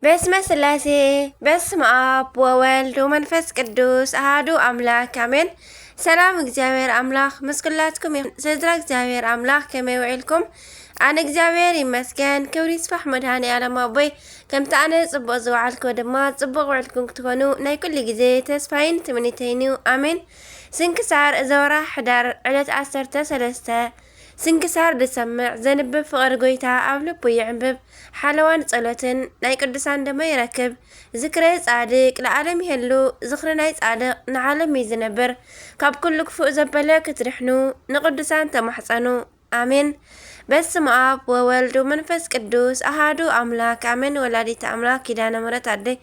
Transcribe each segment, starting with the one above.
በስመ ስላሴ፣ በስመ አብ ወወልድ ወመንፈስ ቅዱስ አሃዱ አምላክ አሜን። ሰላም እግዚኣብሔር አምላክ ምስ ኩላትኩም ይኹን። ስድራ እግዚኣብሔር አምላክ ከመይ ውዒልኩም? ኣነ እግዚኣብሔር ይመስገን፣ ክብሪ ይስፋሕ መድኃኔ ዓለም ኣቦይ። ከምቲ ኣነ ጽቡቕ ዝወዓልኩ ድማ ጽቡቕ ውዕልኩም ክትኮኑ ናይ ኩሉ ግዜ ተስፋይን ትምኒተይን እዩ። ኣሜን። ስንክሳር እዚ ወርሒ ሕዳር ዕለት ዓሰርተ ሰለስተ። ስንክሳር ዝሰምዕ ዘንብብ ፍቕሪ ጎይታ ኣብ ልቡ ይዕንብብ። ሓለዋን ጸሎትን ናይ ቅዱሳን ደሞ ይረክብ። ዝክረ ጻድቅ ለዓለም ይሄሉ። ዝኽሪ ናይ ጻድቅ ንዓለም እዩ ዝነብር። ካብ ኩሉ ክፉእ ዘበለ ክትድሕኑ ንቅዱሳን ተማሕጸኑ። ኣሜን። በስመ አብ ወወልድ ወመንፈስ ቅዱስ አሃዱ አምላክ አሜን። ወላዲተ አምላክ ኪዳነ ምሕረት ኣደይ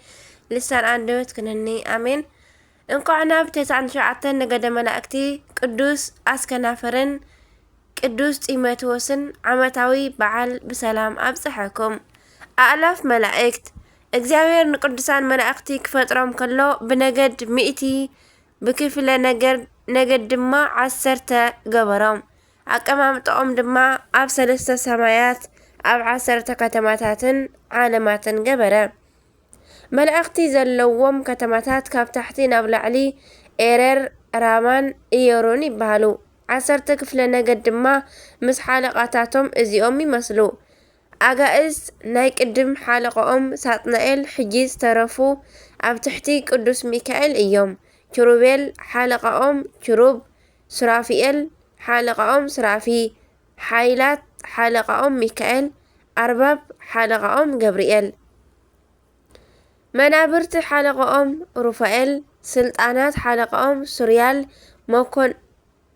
ልሳን አንደበት ኩነኒ። ኣሜን። እንኳዕ ናብ ተስዓን ትሽዓተን ነገደ መላእክቲ ቅዱስ አስከናፍርን ቅዱስ ጢሞቴዎስን ዓመታዊ በዓል ብሰላም ኣብጽሐኩም። ኣእላፍ መላእክት። እግዚኣብሔር ንቅዱሳን መላእክቲ ክፈጥሮም ከሎ ብነገድ ሚእቲ፣ ብክፍለ ነገር-፣ ነገድ ድማ ዓሰርተ ገበሮም። ኣቀማምጣኦም ድማ ኣብ ሰለስተ ሰማያት፣ ኣብ ዓሰርተ ከተማታትን ዓለማትን ገበረ። መላእክቲ ዘለዎም ከተማታት ካብ ታሕቲ ናብ ላዕሊ ኤረር፣ ራማን ኢዮርን ይበሃሉ። ዓሰርተ ክፍለ ነገድ ድማ ምስ ሓለቓታቶም እዚኦም ይመስሉ። ኣጋእዝት ናይ ቅድም ሓለቓኦም ሳጥናኤል፣ ሕጂ ዝተረፉ ኣብ ትሕቲ ቅዱስ ሚካኤል እዮም። ኪሩቤል ሓለቓኦም ኪሩብ፣ ሱራፊኤል ሓለቓኦም ሱራፊ፣ ሓይላት ሓለቓኦም ሚካኤል፣ ኣርባብ ሓለቓኦም ገብርኤል፣ መናብርቲ ሓለቓኦም ሩፋኤል፣ ስልጣናት ሓለቓኦም ሱርያል፣ መኮን-፣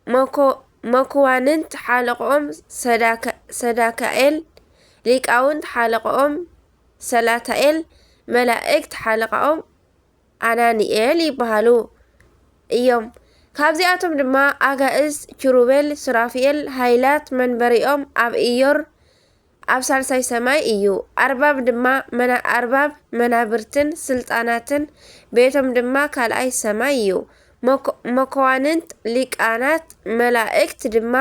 መኮ-፣ መኮዋንንት ሓለቓኦም ሰዳካ-፣ ሰዳካኤል፣ ሊቃውንት ሓለቓኦም ሰላታኤል፣ መላእክት ሓለቓኦም ኣናንኤል ይበሃሉ እዮም። ካብዚኣቶም ድማ ኣጋእዝት ኪሩቤል፣ ሱራፊኤል፣ ሃይላት መንበሪኦም ኣብ ኢዮር ኣብ ሳልሳይ ሰማይ እዩ። ኣርባብ ድማ መና-፣ ኣርባብ መናብርትን ስልጣናትን ቤቶም ድማ ካልኣይ ሰማይ እዩ። መኮ-፣ መኳንንት ሊቃናት መላእክት ድማ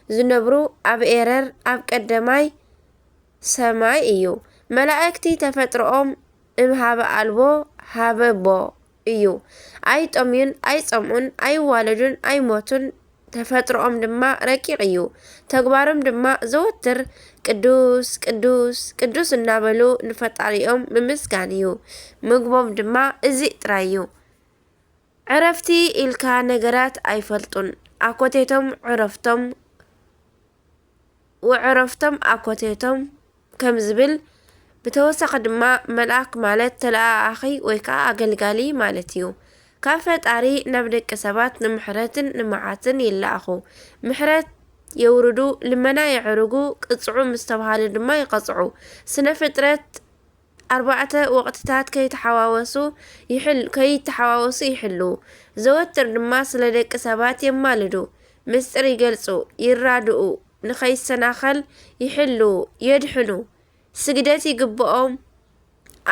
ዝነብሩ ኣብ ኤረር ኣብ ቀደማይ ሰማይ እዩ። መላእክቲ ተፈጥሮኦም እምሃበ ኣልቦ ሃበቦ እዩ። ኣይጠምዩን፣ ኣይጸምኡን፣ ኣይዋለዱን፣ ኣይሞቱን። ተፈጥሮኦም ድማ ረቂቕ እዩ። ተግባሮም ድማ ዘወትር ቅዱስ፣ ቅዱስ፣ ቅዱስ እናበሉ ንፈጣሪኦም ምምስጋን እዩ። ምግቦም ድማ እዚ ጥራይ እዩ። ዕረፍቲ ኢልካ ነገራት ኣይፈልጡን። ኣኮቴቶም ዕረፍቶም፣ ወዕረፍቶም ኣኮቴቶም ከም ዝብል፣ ብተወሳኺ ድማ መልኣክ ማለት ተለኣኣኺ ወይ ከዓ ኣገልጋሊ ማለት እዩ። ካብ ፈጣሪ ናብ ደቂ ሰባት ንምሕረትን ንመዓትን ይለኣኹ። ምሕረት የውርዱ፣ ልመና የዕርጉ፣ ቅጽዑ ምስ ተባሃለ ድማ ይቐጽዑ። ስነ ፍጥረት ኣርባዕተ ወቕትታት ከይተሓዋወሱ ይሕል-፣ ከይተሓዋወሱ ይሕልዉ። ዘወትር ድማ ስለ ደቂ ሰባት የማልዱ። ምስጢር ይገልጹ፣ ይራድኡ፣ ንኸይሰናኸል ይሕልዉ፣ የድሕኑ። ስግደት ይግብኦም።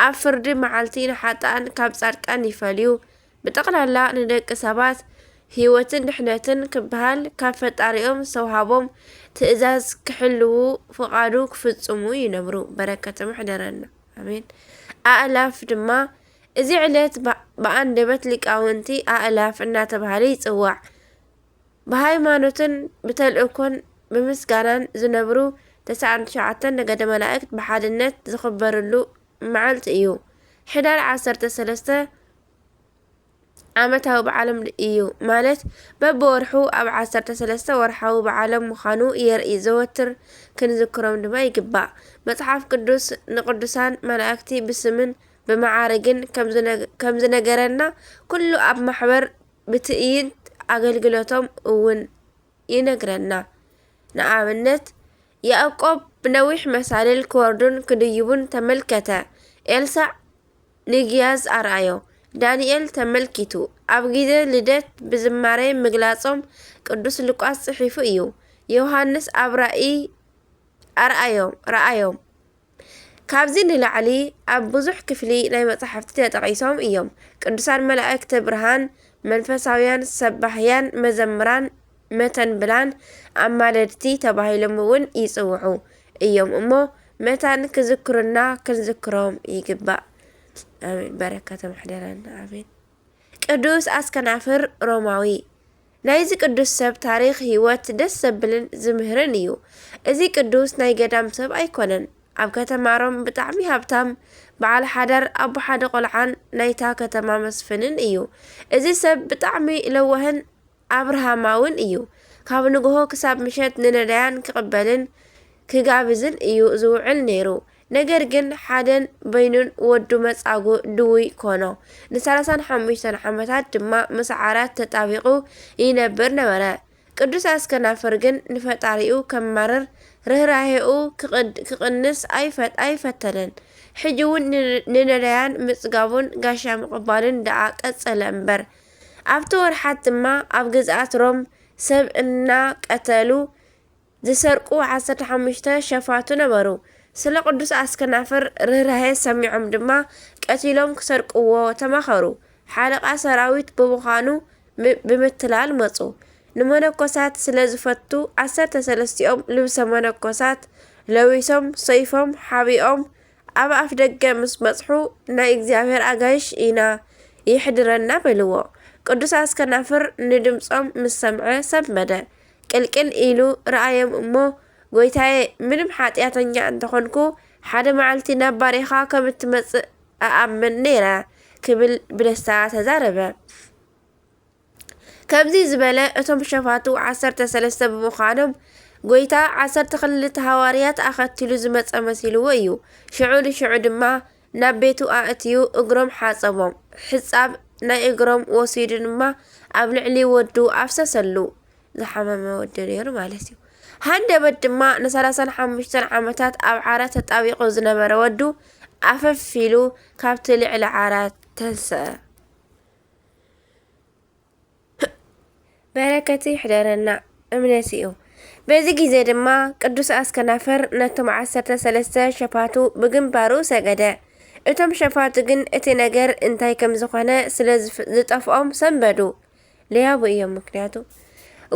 ኣብ ፍርዲ መዓልቲ ንሓጥኣን ካብ ጻድቃን ይፈልዩ። ብጠቕላላ ንደቂ ሰባት ህይወትን ድሕነትን ክበሃል ካብ ፈጣሪኦም ዝተውሃቦም ትእዛዝ ክሕልዉ፣ ፍቓዱ ክፍጽሙ ይነብሩ። በረከቶም ይሕደረና። ኣሜን። ኣእላፍ ድማ፣ እዚ ዕለት ብ-፣ ብኣንደበት ሊቃውንቲ ኣእላፍ እናተባህለ ይጽዋዕ። ብሃይማኖትን ብተልእኮን ብምስጋናን ዝነብሩ ተስዓን ትሽዓተን ነገደ መላእክት ብሓድነት ዝኽበርሉ መዓልቲ እዩ። ሕዳር ዓሰርተ ሰለስተ ዓመታዊ በዓሎም እዩ፣ ማለት በብወርሑ ኣብ ዓሰርተ ሰለስተ ወርሓዊ በዓሎም ምዃኑ የርኢ። ዘወትር ክንዝክሮም ድማ ይግባእ። መጽሓፍ ቅዱስ ንቅዱሳን መላእክቲ ብስምን ብመዓርግን ከም ዝነ-፣ ከም ዝነገረና፣ ኩሉ ኣብ ማሕበር ብትእይንት ኣገልግሎቶም እውን ይነግረና። ንኣብነት፣ ያዕቆብ ብነዊሕ መሳልል ክወርዱን ክድይቡን ተመልከተ። ኤልሳዕ ንግያዝ ኣርኣዮ። ዳንኤል ተመልኪቱ። ኣብ ግዜ ልደት ብዝማሬ ምግላጾም ቅዱስ ሉቃስ ጽሒፉ እዩ። ዮሃንስ ኣብ ራእይ ኣርኣዮም፣ ረኣዮም። ካብዚ ንላዕሊ ኣብ ብዙሕ ክፍሊ ናይ መጻሕፍቲ ተጠቒሶም እዮም። ቅዱሳን መላእክተ ብርሃን፣ መንፈሳውያን፣ ሰባህያን፣ መዘምራን፣ መተንብላን፣ ኣማለድቲ ተባሂሎም እውን ይጽውዑ እዮም እሞ መታን ክዝክሩና ክንዝክሮም ይግባእ። ኣሜን። በረከቶም ይሕደረና። ኣሜን። ቅዱስ ኣስከናፍር ሮማዊ። ናይዚ ቅዱስ ሰብ ታሪኽ ህይወት ደስ ዘብልን ዝምህርን እዩ። እዚ ቅዱስ ናይ ገዳም ሰብ ኣይኮነን። ኣብ ከተማ ሮም ብጣዕሚ ሃብታም በዓል ሓዳር ኣቦ ሓደ ቆልዓን ናይታ ከተማ መስፍንን እዩ። እዚ ሰብ ብጣዕሚ ለዋህን ኣብርሃማውን እዩ። ካብ ንግሆ ክሳብ ምሸት ንነዳያን ክቕበልን ክጋብዝን እዩ ዝውዕል ነይሩ። ነገር ግን ሓደን በይኑን ወዱ መጻጉ ድውይ ኮኖ። ንሰላሳን ሓሙሽተን ዓመታት ድማ ምስ ዓራት ተጣቢቑ ይነብር ነበረ። ቅዱስ ኣስከናፍር ግን ንፈጣሪኡ ከማርር ርህራሄኡ ክቕድ-፣ ክቕንስ ኣይፈ-፣ ኣይፈተነን። ሕጂ እውን ን-፣ ንነዳያን ምጽጋቡን ጋሻ ምቕባሉን ደኣ ቀጸለ እምበር። ኣብቲ ወርሓት ድማ ኣብ ግዝኣት ሮም ሰብ እናቀተሉ ዝሰርቁ ዓሰርተ ሓሙሽተ ሸፋቱ ነበሩ። ስለ ቅዱስ ኣስከናፍር ርህራሄ ሰሚዖም ድማ ቀቲሎም ክሰርቅዎ ተማኸሩ። ሓለቓ ሰራዊት ብምዃኑ ብ-፣ ብምትላል መጹ። ንመነኮሳት ስለ ዝፈቱ ዓሰርተ ሰለስቲኦም ልብሰ መነኮሳት ለቢሶም ሰይፎም ሓቢኦም ኣብ ኣፍ ደገ ምስ በጽሑ፣ ናይ እግዚኣብሔር ኣጋይሽ ኢና፣ የሕድረና በልዎ። ቅዱስ ኣስከናፍር ንድምጾም ምስ ሰምዐ ሰንበደ። ቅልቅል ኢሉ ረኣዮም እሞ፣ ጎይታየ፣ ምንም ሓጢኣተኛ እንተኾንኩ፣ ሓደ መዓልቲ ናብ ባሬኻ ከም እትመጽእ እኣምን ነይረ፣ ክብል ብደስታ ተዛረበ። ከምዚ ዝበለ እቶም ሸፋቱ ዓሰርተ ሰለስተ ብምዃኖም፣ ጎይታ ዓሰርተ ክልተ ሃዋርያት ኣኸቲሉ ዝመጸ መሲልዎ እዩ። ሽዑ ንሽዑ ድማ ናብ ቤቱ ኣእትዩ እግሮም ሓጸቦም። ሕጻብ ናይ እግሮም ወሲዱ ድማ ኣብ ልዕሊ ወዱ ኣፍሰሰሉ። ዝሓመመ ወዲ ነይሩ ማለት እዩ። ሃንደበት ድማ ንሰላሳን ሓሙሽተን ዓመታት ኣብ ዓራት ተጣቢቑ ዝነበረ ወዱ ኣፈፍ ኢሉ ካብቲ ልዕሊ ዓራት ተንስአ። በረከቱ ይሕደረና፣ እምነት እዩ። በዚ ግዜ ድማ ቅዱስ ኣስከናፍር ነቶም ዓሰርተ ሰለስተ ሸፋቱ ብግንባሩ ሰገደ። እቶም ሸፋቱ ግን እቲ ነገር እንታይ ከም ዝኾነ ስለ ዝፍ-፣ ዝጠፍኦም ሰንበዱ። ለያቡ እዮም። ምክንያቱ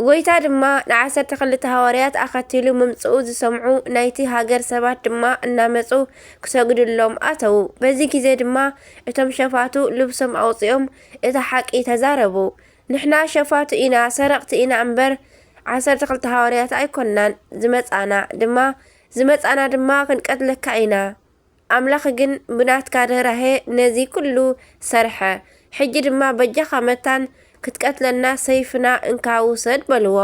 ጎይታ ድማ ንዓሰርተ ክልተ ሃዋርያት ኣኸቲሉ ምምጽኡ ዝሰምዑ ናይቲ ሃገር ሰባት ድማ እናመጹ ክሰግድሎም ኣተዉ። በዚ ግዜ ድማ እቶም ሸፋቱ ልብሶም ኣውጺኦም እቲ ሓቂ ተዛረቡ። "ንሕና ሸፋቱ ኢና፣ ሰረቕቲ ኢና እምበር ዓሰርተ ክልተ ሃዋርያት ኣይኮንናን። ዝመጻና ድማ፣ ዝመጻና ድማ ክንቀትለካ ኢና። ኣምላኽ ግን ብናትካ ርህራሄ ነዚ ኩሉ ሰርሐ። ሕጂ ድማ በጃኻ መታን ክትቀትለና ሰይፍና እንካ ውሰድ" በልዎ።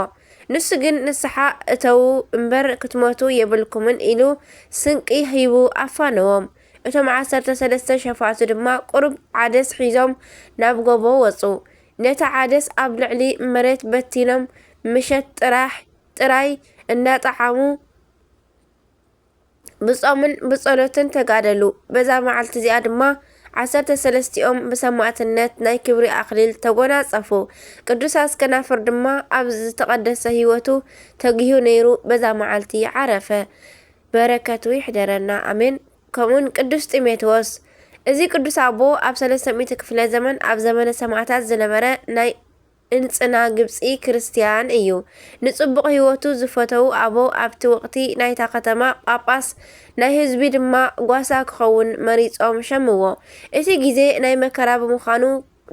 ንሱ ግን "ንስሓ እተዉ እምበር ክትሞቱ የብልኩምን" ኢሉ ስንቂ ሂቡ ኣፋነዎም። እቶም ዓሰርተ ሰለስተ ሸፋቱ ድማ ቁሩብ ዓደስ ሒዞም ናብ ጎቦ ወጹ። ነቲ ዓደስ ኣብ ልዕሊ መሬት በቲኖም ምሸት ጥራሕ፣ ጥራይ እናጠዓሙ ብጾምን ብጸሎትን ተጋደሉ። በዛ መዓልቲ እዚኣ ድማ ዓሰርተ ሰለስቲኦም ብሰማዕትነት ናይ ክብሪ ኣኽሊል ተጎናጸፉ። ቅዱስ ኣስከናፍር ድማ ኣብ ዝተቐደሰ ህይወቱ ተጊሁ ነይሩ በዛ መዓልቲ ዓረፈ። በረከቱ ይሕደረና፣ ኣሜን። ከምኡውን ቅዱስ ጢሞቴዎስ። እዚ ቅዱስ ኣቦ ኣብ ሰለስተ ሚእቲ ክፍለ ዘመን ኣብ ዘመነ ሰማዕታት ዝነበረ ናይ እንጽና ግብጺ ክርስትያን እዩ። ንጽቡቕ ህይወቱ ዝፈተዉ ኣቦ ኣብቲ ወቕቲ ናይታ ከተማ ጳጳስ፣ ናይ ህዝቢ ድማ ጓሳ ክኸውን መሪጾም ሸምዎ። እቲ ግዜ ናይ መከራ ብምዃኑ፣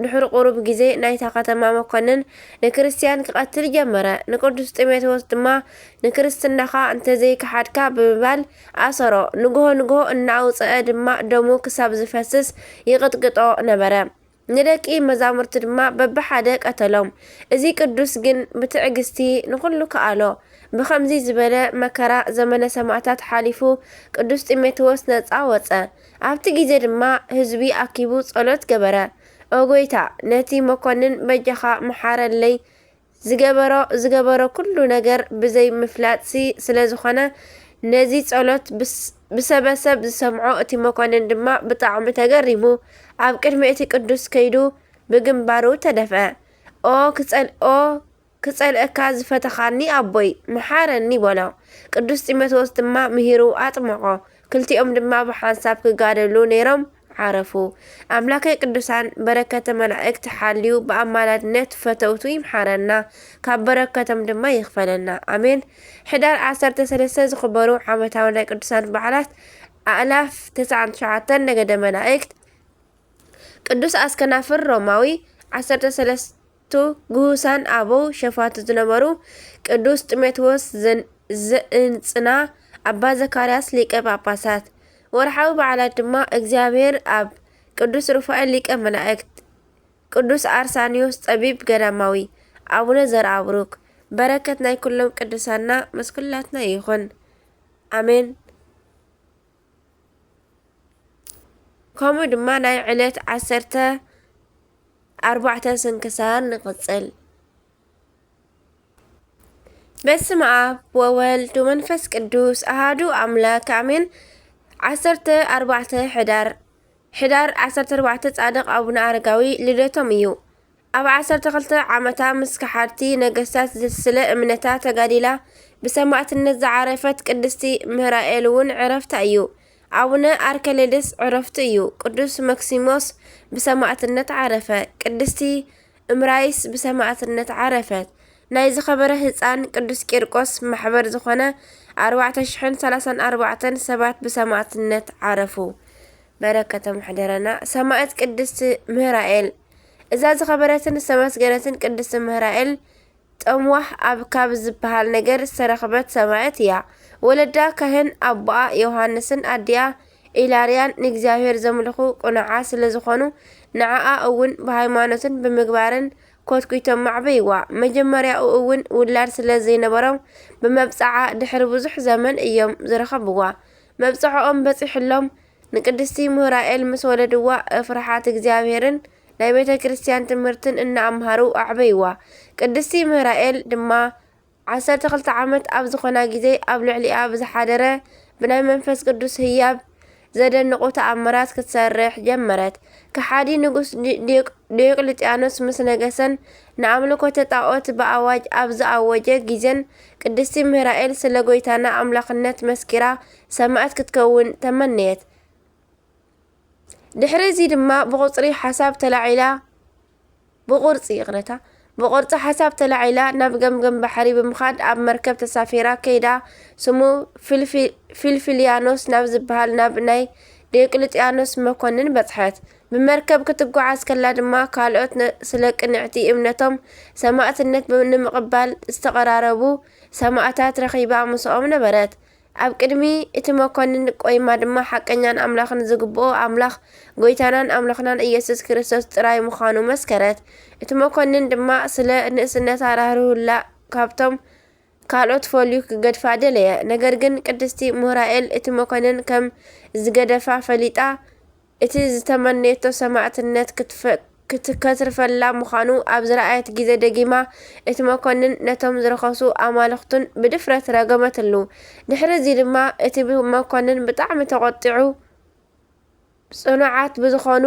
ድሕሪ ቁሩብ ግዜ ናይታ ከተማ መኮንን ንክርስትያን ክቐትል ጀመረ። ንቅዱስ ጢሞቴዎስ ድማ "ንክርስትናኻ እንተዘይከሓድካ" ብምባል ኣሰሮ። ንግሆ ንግሆ እናኣውጽአ ድማ ደሙ ክሳብ ዝፈስስ ይቕጥቅጦ ነበረ። ንደቂ መዛሙርቲ ድማ በብሓደ ቀተሎም። እዚ ቅዱስ ግን ብትዕግስቲ ንኹሉ ከኣሎ። ብኸምዚ ዝበለ መከራ ዘመነ ሰማዕታት ሓሊፉ ቅዱስ ጢሞቴዎስ ነጻ ወጸ። ኣብቲ ግዜ ድማ ህዝቢ ኣኪቡ ጸሎት ገበረ። "ኦ ጎይታ፣ ነቲ መኮንን በጃኻ ምሓረለይ፣ ዝገበሮ፣ ዝገበሮ ኩሉ ነገር ብዘይ ምፍላጥሲ ስለ ዝኾነ፣ ነዚ ጸሎት ብስ-፣ ብሰበሰብ ዝሰምዖ እቲ መኮንን ድማ ብጣዕሚ ተገሪሙ፣ ኣብ ቅድሚ እቲ ቅዱስ ከይዱ ብግንባሩ ተደፍአ። ኦ ክጸል-፣ ኦ ክጸልእካ ዝፈተኻኒ ኣቦይ፣ ምሓረኒ" በሎ። ቅዱስ ጢሞቴዎስ ድማ ምሂሩ ኣጥመቖ። ክልቲኦም ድማ ብሓንሳብ ክጋደሉ ነይሮም ዓረፉ። ኣምላከ ቅዱሳን በረከተ መላእክት ሓልዩ ብኣማላድነት ፈተውቱ ይምሓረና፣ ካብ በረከቶም ድማ ይኽፈለና። ኣሜን። ሕዳር ዓሰርተ ሰለስተ ዝኽበሩ ዓመታዊ ናይ ቅዱሳን በዓላት ኣእላፍ ተስዓን ትሽዓተን ነገደ መላእክት፣ ቅዱስ ኣስከናፍር ሮማዊ፣ ዓሰርተ ሰለስቱ ግሁሳን ኣበው ሸፋቱ ዝነበሩ ቅዱስ ጢሞቴዎስ ዘን-፣ ዘእንጽና፣ ኣባ ዘካርያስ ሊቀ ጳጳሳት። ወርሓዊ በዓላት ድማ እግዚኣብሔር ኣብ፣ ቅዱስ ሩፋኤል ሊቀ መላእክት፣ ቅዱስ ኣርሳንዮስ ጠቢብ ገዳማዊ፣ ኣቡነ ዘርኣብሩክ። በረከት ናይ ኩሎም ቅዱሳና ምስ ኩላትና ይኹን። ኣሜን። ከምኡ ድማ ናይ ዕለት ዓሰርተ ኣርባዕተ ስንክሳር ንቕጽል። በስመ ኣብ ወወልድ ወመንፈስ ቅዱስ ኣሃዱ ኣምላክ ኣሜን። ዓሰርተ ኣርባዕተ ሕዳር፣ ሕዳር ዓሰርተ ኣርባዕተ ጻድቕ ኣቡነ ኣረጋዊ ልደቶም እዩ። ኣብ ዓሰርተ ክልተ ዓመታ ምስ ከሓድቲ ነገስታት ስለ እምነታ ተጋዲላ ብሰማዕትነት ዝዓረፈት ቅድስቲ ምህራኤል እውን ዕረፍታ እዩ። ኣቡነ ኣርከሌድስ ዕረፍቱ እዩ። ቅዱስ መክሲሞስ ብሰማዕትነት ዓረፈ። ቅድስቲ እምራይስ ብሰማዕትነት ዓረፈት። ናይ ዝኸበረ ህፃን ቅዱስ ቂርቆስ ማሕበር ዝኾነ ኣርባዕተ ሽሕን ሰላሳን ኣርባዕተን ሰባት ብሰማዕትነት ዓረፉ። በረከቶም ሕደረና። ሰማዕት ቅድስቲ ምህራኤል። እዛ ዝኸበረትን ዝተመስገነትን ቅድስቲ ምህራኤል ጠምዋህ ኣብ ካብ ዝበሃል ነገር ዝተረኽበት ሰማዕት እያ። ወለዳ ካህን ኣቦኣ ዮሃንስን ኣዲኣ ኢላርያን ንእግዚኣብሔር ዘምልኹ ቅኑዓት ስለ ዝኾኑ፣ ንዓኣ እውን ብሃይማኖትን ብምግባርን ኮትኲቶም ኣዕበይዋ። መጀመርያኡ እውን ውላድ ስለ ዘይነበሮም፣ ብመብጽዓ ድሕሪ ብዙሕ ዘመን እዮም ዝረኸብዋ። መብጽዓኦም በጺሑሎም፣ ንቅድስቲ ምህራኤል ምስ ወለድዋ፣ ፍርሓት እግዚኣብሔርን ናይ ቤተ ክርስቲያን ትምህርትን እናኣምሃሩ ኣዕበይዋ። ቅድስቲ ምህራኤል ድማ ዓሰርተ ክልተ ዓመት ኣብ ዝኾና ግዜ፣ ኣብ ልዕሊኣ ብዝሓደረ ብናይ መንፈስ ቅዱስ ህያብ ዘደንቑ ተኣምራት ክትሰርሕ ጀመረት። ከሓዲ ንጉስ ዲ-፣ ዲዮቅ-፣ ዲዮቅልጥያኖስ ምስ ነገሰን፣ ንኣምልኮተ ጣኦት ብኣዋጅ ኣብ ዝኣወጀ ግዜን፣ ቅድስቲ ምህራኤል ስለ ጐይታና ኣምላኽነት መስኪራ ሰማዕት ክትከውን ተመነየት። ድሕሪ እዚ ድማ ብቑጽሪ ሓሳብ ተላዒላ፣ ብቑርጺ፣ ይቕረታ፣ ብቑርጺ ሓሳብ ተላዒላ ናብ ገምገም ባሕሪ ብምኻድ ኣብ መርከብ ተሳፊራ ከይዳ፣ ስሙ ፊልፊ-፣ ፊልፊልያኖስ ናብ ዝበሃል ናብ ናይ ዲዮቅልጥያኖስ መኮንን በጽሐት። ብመርከብ ክትጓዓዝ ከላ ድማ ካልኦት ነ-፣ ስለ ቅንዕቲ እምነቶም ሰማዕትነት ብ-፣ ንምቕባል ዝተቐራረቡ ሰማዕታት ረኺባ ምስኦም ነበረት። ኣብ ቅድሚ እቲ መኮንን ቆይማ ድማ ሓቀኛን ኣምላኽን ዝግብኦ ኣምላኽ ጐይታናን ኣምላኽናን ኢየሱስ ክርስቶስ ጥራይ ምዃኑ መስከረት። እቲ መኮንን ድማ ስለ ንእስነታ ራህርሁላ ካብቶም ካልኦት ፈልዩ ክገድፋ ደለየ። ነገር ግን ቅድስቲ ምህራኤል እቲ መኮንን ከም ዝገደፋ ፈሊጣ፣ እቲ ዝተመነየቶ ሰማዕትነት ክትፈ-፣ ክት-፣ ከትርፈላ ምዃኑ ኣብ ዝረኣየት ግዜ ደጊማ እቲ መኮንን ነቶም ዝረኸሱ ኣማልኽቱን ብድፍረት ረገመትሉ። ድሕሪ እዚ ድማ እቲ ብ-፣ መኮንን ብጣዕሚ ተቖጢዑ፣ ጽኑዓት ብዝኾኑ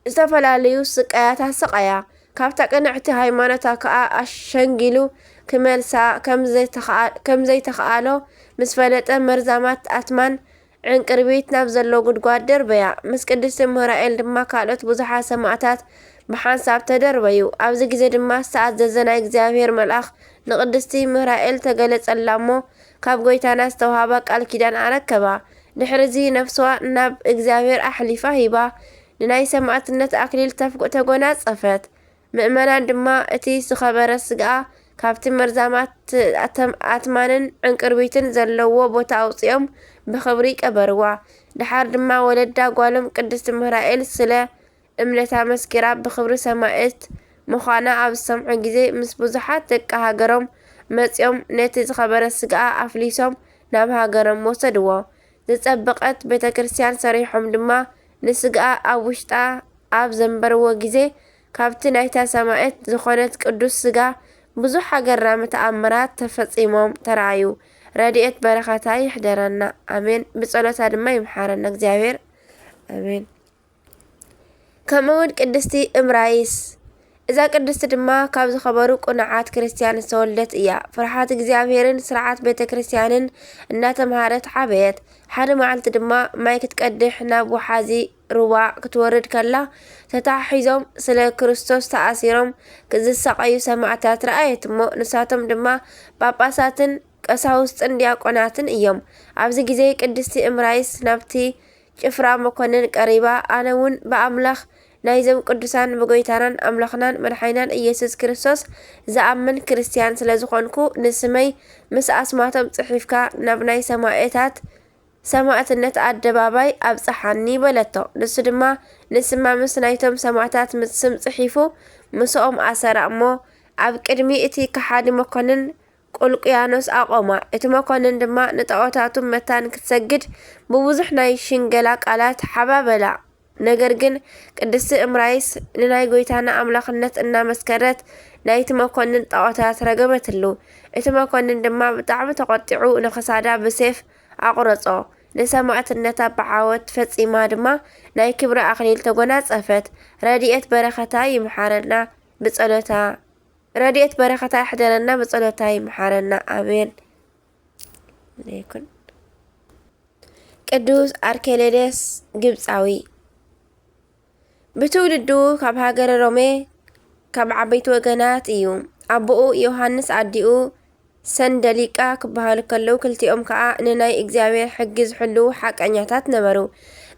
ዝተፈላለዩ ስቃያት ኣሰቓያ። ካብታ ቅንዕቲ ሃይማኖታ ከኣ ኣሸንጊሉ ክመልሳ ከም ዘይተኸኣ-፣ ከም ዘይተኸኣሎ ምስ ፈለጠ፣ መርዛማት ኣትማን ዕንቅርቢት ናብ ዘሎ ጉድጓድ ደርበያ። ምስ ቅድስቲ ምህራኤል ድማ ካልኦት ብዙሓት ሰማዕታት ብሓንሳብ ተደርበዩ። ኣብዚ ግዜ ድማ ዝተኣዘዘ ናይ እግዚኣብሔር መልኣኽ ንቅድስቲ ምህራኤል ተገለጸላ እሞ፣ ካብ ጐይታና ዝተዋህባ ቃል ኪዳን ኣረከባ። ድሕሪ እዚ ነፍስዋ ናብ እግዚኣብሔር ኣሕሊፋ ሂባ፣ ንናይ ሰማዕትነት ኣክሊል ተፍ-፣ ተጎናጸፈት። ምእመናን ድማ እቲ ዝኸበረ ስጋኣ ካብቲ መርዛማት ኣተም-፣ ኣትማንን ዕንቅርቢትን ዘለዎ ቦታ ኣውጺኦም ብኽብሪ ቀበርዋ። ደሓር ድማ ወለዳ ጓሎም ቅድስቲ ምህራኤል ስለ እምነታ መስኪራ ብኽብሪ ሰማዕት ምዃና ኣብ ዝሰምዑ ግዜ፣ ምስ ብዙሓት ደቂ ሃገሮም መጺኦም ነቲ ዝኸበረ ስጋኣ ኣፍሊሶም ናብ ሃገሮም ወሰድዎ። ዝጸበቐት ቤተ ክርስቲያን ሰሪሖም ድማ ንስጋኣ ኣብ ውሽጣ ኣብ ዘንበርዎ ግዜ፣ ካብቲ ናይታ ሰማዕት ዝኾነት ቅዱስ ስጋ ብዙሕ ኣገራሚ ተኣምራት ተፈጺሞም ተራእዩ። ረድኤት በረኸታ ይሕደረና። ኣሜን። ብጸሎታ ድማ ይምሓረና እግዚኣብሔር። ኣሜን። ከምኡ እውን ቅድስቲ እምራይስ። እዛ ቅድስቲ ድማ ካብ ዝኸበሩ ቅኑዓት ክርስቲያን ዝተወልደት እያ። ፍርሓት እግዚኣብሔርን ስርዓት ቤተ ክርስቲያንን እናተምሃረት ዓበየት። ሓደ መዓልቲ ድማ ማይ ክትቀድሕ ናብ ወሓዚ ሩባ ክትወርድ ከላ፣ ተተሓሒዞም ስለ ክርስቶስ ተኣሲሮም ዝሳቐዩ ሰማዕታት ረኣየት እሞ፣ ንሳቶም ድማ ጳጳሳትን ቀሳውስትን ዲያቆናትን እዮም። ኣብዚ ግዜ ቅድስቲ እምራይስ ናብቲ ጭፍራ መኮንን ቀሪባ፣ ኣነ እውን ብኣምላኽ ናይዞም ቅዱሳን ብጎይታናን ኣምላኽናን መድሓኒናን ኢየሱስ ክርስቶስ ዝኣምን ክርስትያን ስለ ዝኾንኩ፣ ንስመይ ምስ ኣስማቶም ጽሒፍካ ናብ ናይ ሰማእታት ሰማእትነት ኣደባባይ ኣብጽሓኒ በለቶ። ንሱ ድማ ንስማ ምስ ናይቶም ሰማእታት ምስ ስም ጽሒፉ ምስኦም ኣሰራ እሞ፣ ኣብ ቅድሚ እቲ ከሓዲ መኮንን ቁልቁያኖስ ኣቖማ። እቲ መኮንን ድማ ንጣኦታቱ መታን ክትሰግድ ብብዙሕ ናይ ሽንገላ ቃላት ሓባበላ። ነገር ግን ቅድስቲ እምራይስ ንናይ ጎይታና ኣምላኽነት እናመስከረት ናይቲ መኮንን ጣኦታት ረገመትሉ። እቲ መኮንን ድማ ብጣዕሚ ተቖጢዑ ንኽሳዳ ብሴፍ ኣቑረጾ። ንሰማእትነታ ብዓወት ፈጺማ ድማ ናይ ክብሪ ኣኽሊል ተጎናጸፈት። ረድኤት በረኸታ ይምሓረና ብጸሎታ። ረድኤት በረኸታ ይሕደረና ብጸሎታ ይምሓረና። ኣሜን። ይኩን። ቅዱስ ኣርኬሌዴስ ግብጻዊ። ብትውልዱ ካብ ሃገረ ሮሜ ካብ ዓበይቲ ወገናት እዩ። ኣቦኡ ዮሃንስ ኣዲኡ ሰንደሊቃ ክበሃሉ ከለዉ፣ ክልቲኦም ከኣ ንናይ እግዚኣብሔር ሕጊ ዝሕልዉ ሓቀኛታት ነበሩ።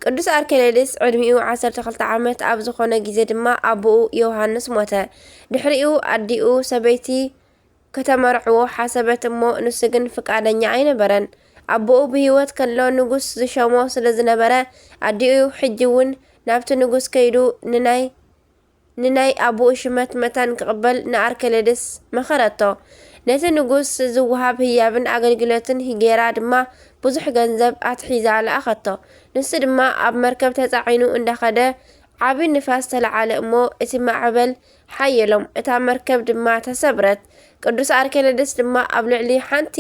ቅዱስ ኣርኬሌዴስ ዕድሚኡ ዓሰርተ ክልተ ዓመት ኣብ ዝኾነ ግዜ ድማ ኣቦኡ ዮሃንስ ሞተ። ድሕሪኡ ኣዲኡ ሰበይቲ ከተመርዕዎ ሓሰበት እሞ ንሱ ግን ፍቃደኛ ኣይነበረን። ኣቦኡ ብህይወት ከሎ ንጉስ ዝሸሞ ስለ ዝነበረ ኣዲኡ ሕጂ እውን ናብቲ ንጉስ ከይዱ ንናይ ንናይ ኣቦኡ ሽመት መታን ክቕበል ንኣርኬሌድስ መኸረቶ። ነቲ ንጉስ ዝወሃብ ህያብን ኣገልግሎትን ጌራ ድማ ብዙሕ ገንዘብ ኣትሒዛ ለኣኸቶ። ንሱ ድማ ኣብ መርከብ ተጻዒኑ እንዳኸደ ዓቢ ንፋስ ተለዓለ እሞ እቲ ማዕበል ሓየሎም፣ እታ መርከብ ድማ ተሰብረት። ቅዱስ ኣርኬሌድስ ድማ ኣብ ልዕሊ ሓንቲ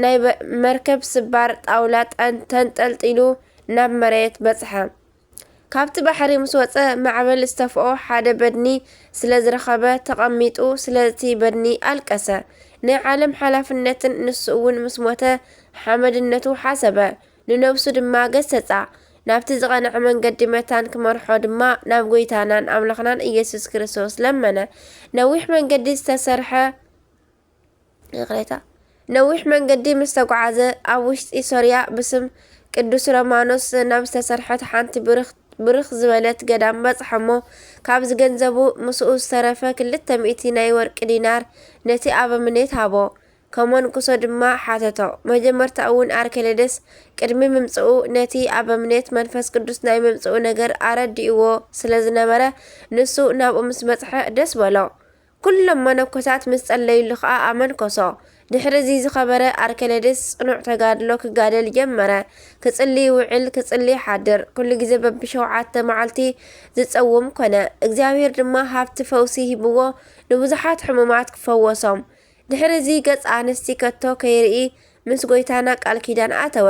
ናይ በ- መርከብ ስባር ጣውላ ጠን- ተንጠልጢሉ ናብ መሬት በጽሐ። ካብቲ ባሕሪ ምስ ወጸ ማዕበል ዝተፍኦ ሓደ በድኒ ስለ ዝረኸበ ተቐሚጡ ስለቲ በድኒ ኣለቀሰ። ናይ ዓለም ሓላፍነትን ንሱ እውን ምስ ሞተ ሓመድነቱ ሓሰበ፣ ንነብሱ ድማ ገሰጻ። ናብቲ ዝቐንዐ መንገዲ መታን ክመርሖ ድማ ናብ ጎይታናን ኣምላኽናን ኢየሱስ ክርስቶስ ለመነ። ነዊሕ መንገዲ ዝተሰርሐ ይቕሬታ፣ ነዊሕ መንገዲ ምስ ተጓዓዘ፣ ኣብ ውሽጢ ሶርያ ብስም ቅዱስ ሮማኖስ ናብ ዝተሰርሐት ሓንቲ ብርኽ ብርኽ ዝበለት ገዳም በጽሐ እሞ፣ ካብዚ ገንዘቡ ምስኡ ዝተረፈ ክልተ ሚእቲ ናይ ወርቂ ዲናር ነቲ ኣበምኔት ሃቦ። ከመንኩሶ ድማ ሓተቶ። መጀመርታ እውን ኣርኬሌደስ ቅድሚ ምምጽኡ ነቲ ኣበምኔት መንፈስ ቅዱስ ናይ ምምጽኡ ነገር ኣረዲእዎ ስለ ዝነበረ፣ ንሱ ናብኡ ምስ በጽሐ ደስ በሎ። ኩሎም መነኮሳት ምስ ጸለዩሉ ኸኣ ኣመንኮሶ። ድሕሪ እዚ ዝኸበረ ኣርኬሌድስ ጽኑዕ ተጋድሎ ክጋደል ጀመረ። ክጽሊ ይውዕል፣ ክጽሊ ይሓድር። ኩሉ ግዜ በብሸውዓተ መዓልቲ ዝጸውም ኮነ። እግዚኣብሔር ድማ ሃብቲ ፈውሲ ሂብዎ ንብዙሓት ሕሙማት ክፈወሶም። ድሕሪ እዚ ገጽ ኣንስቲ ከቶ ከይርኢ ምስ ጎይታና ቃል ኪዳን ኣተወ።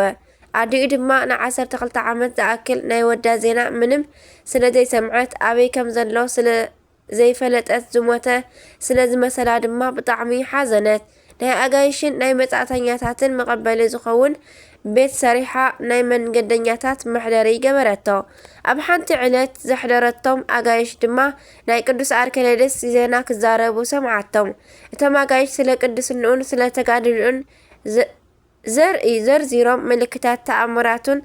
ኣዲኡ ድማ ንዓሰርተ ክልተ ዓመት ዝኣክል ናይ ወዳ ዜና ምንም ስለ ዘይሰምዐት ኣበይ ከም ዘሎ ስለ ዘይፈለጠት ዝሞተ ስለ ዝመሰላ ድማ ብጣዕሚ ሓዘነት። ናይ ኣጋይሽን ናይ መጻእተኛታትን መቐበሊ ዝኸውን ቤት ሰሪሓ ናይ መንገደኛታት መሕደሪ ገበረቶ። ኣብ ሓንቲ ዕለት ዘሕደረቶም ኣጋይሽ ድማ ናይ ቅዱስ ኣርኬሌድስ ዜና ክዛረቡ ሰምዓቶም። እቶም ኣጋይሽ ስለ ቅድስንኡን ስለ ተጋድልኡን ዘርኢ ዘርዚሮም ምልክታት ተኣምራቱን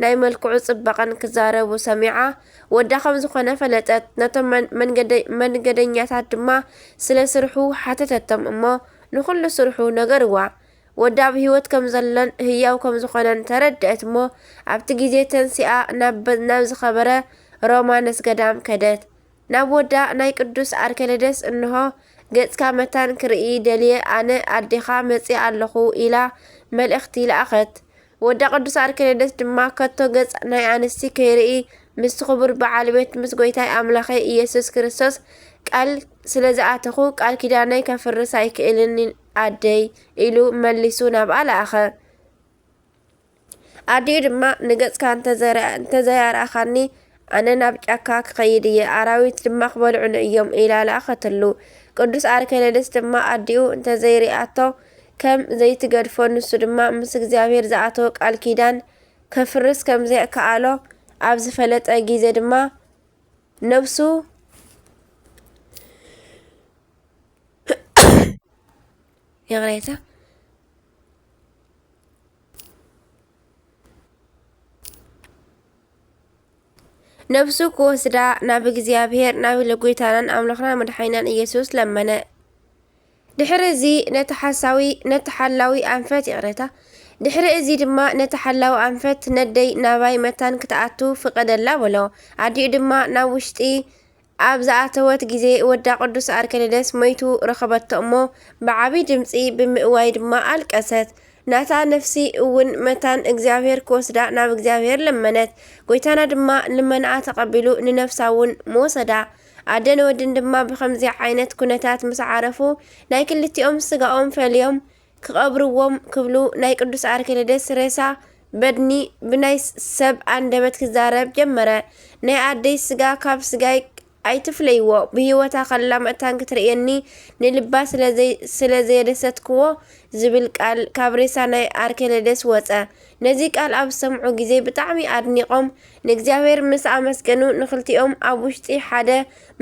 ናይ መልክዑ ጽባቐን ክዛረቡ ሰሚዓ ወዳ ከም ዝኾነ ፈለጠት። ነቶም መንገደኛታት ድማ ስለ ስርሑ ሓተተቶም እሞ ንኹሉ ስርሑ ነገርዋ። ወዳ ብህይወት ከም ዘሎን ህያው ከም ዝኾነን ተረድአት እሞ ኣብቲ ግዜ ተንሲኣ ናብ ዝኸበረ ሮማነስ ገዳም ከደት። ናብ ወዳ ናይ ቅዱስ ኣርኬሌደስ እንሆ ገጽካ መታን ክርኢ ደልየ ኣነ ኣዴኻ መጽየ ኣለኹ ኢላ መልእኽቲ ለኣኸት። ወዳ ቅዱስ ኣርኬሌደስ ድማ ከቶ ገጽ ናይ ኣንስቲ ከይርኢ ምስቲ ክቡር በዓል ቤት ምስ ጎይታይ ኣምላኸይ ኢየሱስ ክርስቶስ ቃል ስለ ዝኣተኹ ቃል ኪዳነይ ከፍርስ ኣይክእልን ኣደይ ኢሉ መሊሱ ናብኣ ለኣኸ። ኣዲኡ ድማ ንገጽካ እንተዘያርኣኻኒ ኣነ ናብ ጫካ ክኸይድ እየ፣ ኣራዊት ድማ ክበልዑኒ እዮም ኢላ ለኣኸትሉ። ቅዱስ ኣርኬሌድስ ድማ ኣዲኡ እንተዘይሪኣቶ ከም ዘይትገድፎ ንሱ ድማ ምስ እግዚኣብሔር ዝኣተወ ቃል ኪዳን ከፍርስ ከም ዘይከኣሎ ኣብ ዝፈለጠ ግዜ ድማ ነብሱ ይቕሬታ። ነብሱ ክወስዳ ናብ እግዚኣብሔር፣ ናብ ልጎይታናን ኣምላኽና መድሓኒናን ኢየሱስ ለመነ። ድሕሪ እዚ ነቲ ሓሳዊ፣ ነቲ ሓላዊ ኣንፈት፣ ይቕሬታ፣ ድሕሪ እዚ ድማ ነቲ ሓላዊ ኣንፈት፣ "ነደይ ናባይ መታን ክትኣቱ ፍቐደላ" በሎ። ኣዲኡ ድማ ናብ ውሽጢ ኣብ ዝኣተወት ግዜ፣ ወዳ ቅዱስ ኣርኬልደስ ሞይቱ ረኸበቶ እሞ፣ ብዓቢ ድምጺ ብምእዋይ ድማ ኣለቀሰት። ናታ ነፍሲ እውን መታን እግዚኣብሔር ክወስዳ ናብ እግዚኣብሔር ለመነት። ጎይታና ድማ ልመናኣ ተቐቢሉ ንነፍሳ እውን ምወሰዳ። ኣደን ወድን ድማ ብኸምዚ ዓይነት ኩነታት ምስ ዓረፉ፣ ናይ ክልቲኦም ስጋኦም ፈልዮም ክቐብርዎም ክብሉ፣ ናይ ቅዱስ ኣርኬልደስ ሬሳ በድኒ ብናይ ሰብ ኣንደበት ክዛረብ ጀመረ። "ናይ ኣደይ ስጋ ካብ ስጋይ ኣይትፍለይዎ፣ ብህይወታ ከላ መታን ክትርእየኒ ንልባ ስለ ዘይ-፣ ስለ ዘየደሰትክዎ" ዝብል ቃል ካብ ሬሳ ናይ ኣርኬልደስ ወጸ። ነዚ ቃል ኣብ ዝሰምዑ ግዜ ብጣዕሚ ኣድኒቖም ንእግዚኣብሔር ምስ ኣመስገኑ፣ ንኽልቲኦም ኣብ ውሽጢ ሓደ